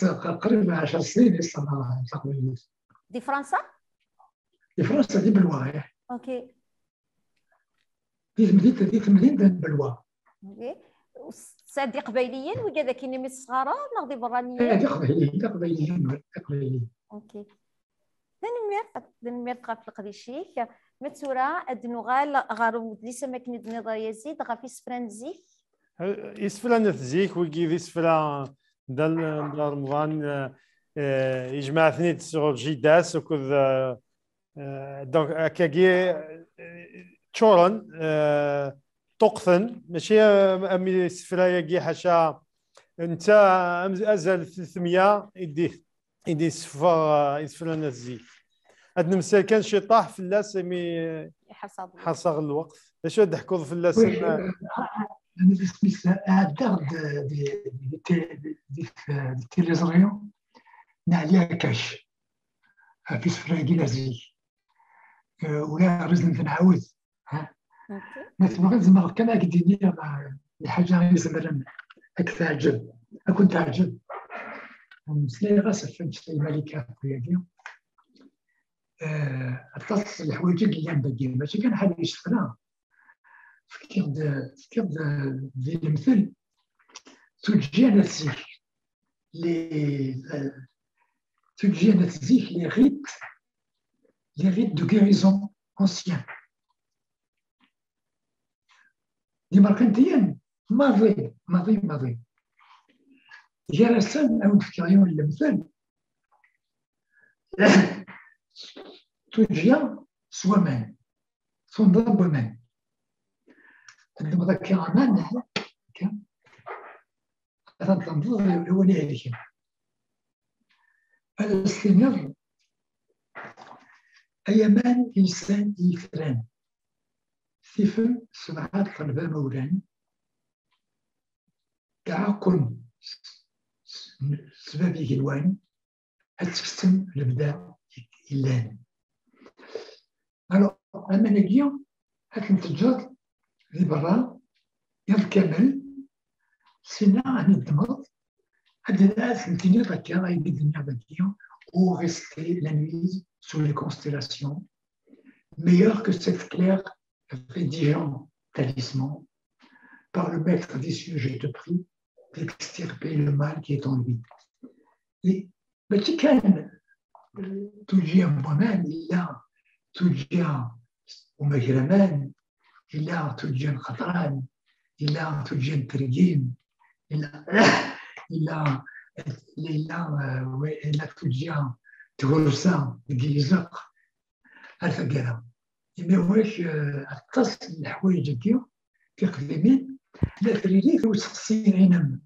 qrib ɛecṛa snin i sseɣrayeɣ taqbaylit. Di Fransa? Di Fransa, di Belwa, ih. Ok. Di temdint, di temdint n Belwa. Ok. Tesɛiḍ d iqbayliyen, wigad akkin imi tesɣareḍ, neɣ d iberraniyen? Eh, d iqbayliyen, d iqbayliyen, d iqbayliyen. Ok. Tanemmirt, tanemmirt ɣef leqdic-ik. Ma tura ad nuɣal ɣer udlis am akken i d-tenniḍ a Yazid, ɣef isefra n zik. Isefra n zik, wigi d isefra n Dda L-, Dda Remḍan, eh, eh, yejmeɛ-ten-id sɣur jida-s akked, eh, eh, donc, akkagi, eh, ččuren, eh, ṭṭuqten, mačči am, am isefra-agi, ḥaca netta am, azal tlettmya i d-, i d-yesseffeɣ, uh, isefra n at zik. Ad nemsal kan ciṭaḥ fell-as imi ḥaṣaɣ lweqt. D acu ad d-teḥkuḍ fell-asen? Anas Smith, ɛeddaɣ-d di, di, di, di tiliẓri n Ɛli Akac ɣef isefra-agi n at zik. Ula rriẓ n tenɛawed. Ma tebɣiḍ, zemreɣ kan ad k-d-iniɣ lḥaǧa i izemren ad k-teɛǧeb, ad ken-teɛǧeb. Meslayeɣ-as ɣef annect-a i Malika Xuyagi. Aṭas n leḥwayeǧ i yellan dagi, mačči kan ḥala isefra. Fkiɣ-d, fkiɣ-d di lemtel tuǧǧya n at zik. Les, euh, tuǧǧya n at zik, les rites, les rites de guérison anciens. D imerkantiyen maḍi, maḍi, maḍi. Gar-asen, ad wen-d-fkeɣ yiwen n lemtel. Tuǧǧya s waman, tunḍa n waman. Teddmeḍ akka aman, akka. Ad tlemdeḍ i wani ihelken. Ad as-tiniḍ: ay aman yelsan i yitran, tifem sebɛa ṭṭelba ma uran, dɛa-ken s-, s-, s bab igenwan, ad tekksem lebda yellan. Alors, aman-agi ad ten-teǧǧeḍ di berra iḍ kamel, sinna ad ten-ddmeḍ, ad, ad ten-tiniḍ akka, ay d-nniɣ dagi: ou rester la nuit sous les constellations, meilleur que cette claire rédigeant talisman, par le maître des cieux, je te prie d'extirper le mal qui est en lui. Et mačči kan tuǧǧya n waman, yella tuǧǧya umagraman, yella tuǧǧya n qeṭran, yella tuǧǧya n tergin, yella, yella, yella, eh, yella tuǧǧya n tgursa deg yizeq ar taggara. Imi ɣur-k, eh, aṭas n leḥwayeǧ-agi tiqdimin, la tririt i useqsi-inem,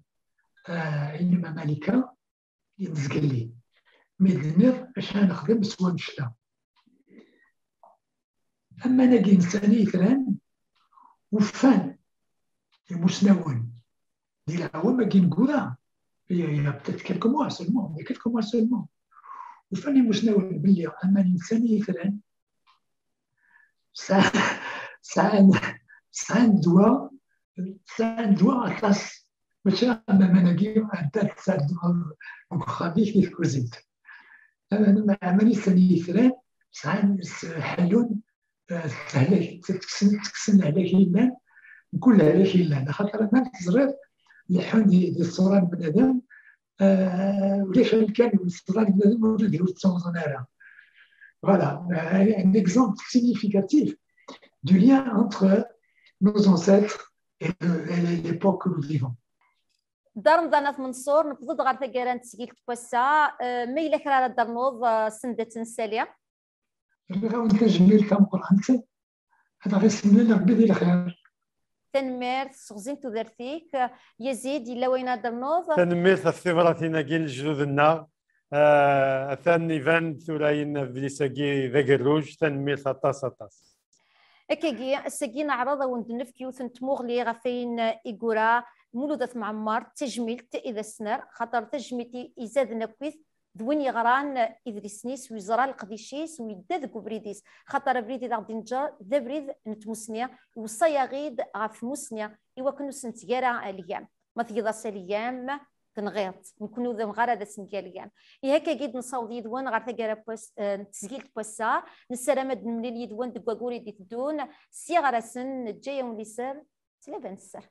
eh, inem a Malika, yezgelli. Mi d-tenniḍ acu ara nexdem s wannect-a. Aman-agi n sani yetran, ufan imusnawen di leɛwam-agi neggura, il y a, il y a peut-être quelques mois seulement, il y a quelques mois seulement, ufan imusnawen belli aman n sani yetran sɛan, sɛan, sɛan ddwa, sɛan ddwa aṭas. Mačči am aman-agi anda tesɛeddaḍ deg uxxam-ik, di tkuzint. Aman, aman i sani yetran sɛan, s-, ḥellun, eh, tehlak, tekksen, tekksen lehlak yellan, mkul lehlak yellan. Axaṭer aman teẓriḍ, leḥḥun di, di ṣṣura n bnadem, eh, ulac amkan ur teẓra ur d-, ur ttawḍen ara. Voilà, eh, un exemple significatif du lien entre nos ancêtres et le, et l'époque que nous vivons. Dda Remḍan At Menṣur, newweḍ-d ɣer taggara n tesgilt n wass-a. Eh, ma yella kra ara d-ternuḍ, eh, send ad tt-nessali? Rriɣ-awen tajmilt tameqqrant. Ad aɣ-issemlil Rebbi di lxir. Tanemmirt, sseɣzin tudert-ik. Yazid, yella wayen ad d-ternuḍ? Tanemmirt ɣef tibratin-agi n lejdud-nneɣ. Ah, atan iban tura-in adlis-agi d agerruj. Tanemmirt aṭas, aṭas. Akkagi, ass-agi neɛreḍ a wen-d-nefk yiwet n tmuɣli ɣef wayen i yura Mulud At Mɛemmer, d tajmilt i d as-nerr, xaṭer tajmilt i izaden akkit d win yeɣran idlisen-is, u yeẓra leqdic-is, u yedda deg ubrid-is. Xaṭer abrid i d aɣ-d-inǧer d abrid n tmusni, iweṣṣa-yaɣ-id ɣef tmusni, i wakken ur s-netteg ara lgam. Ma tgiḍ-as algam, tenɣiḍ-t. Nekni ur d-neɣ ara ad as-neg algam. Ihi akkagi i d-nessaweḍ yid-wen ɣer taggara n wass, eh, n tesgilt n wass-a. Nessaram ad nemlil yid-wen deg wayyur i d-iteddun. Sya ɣer-asen, neǧǧa-yawen liser. S laban sser.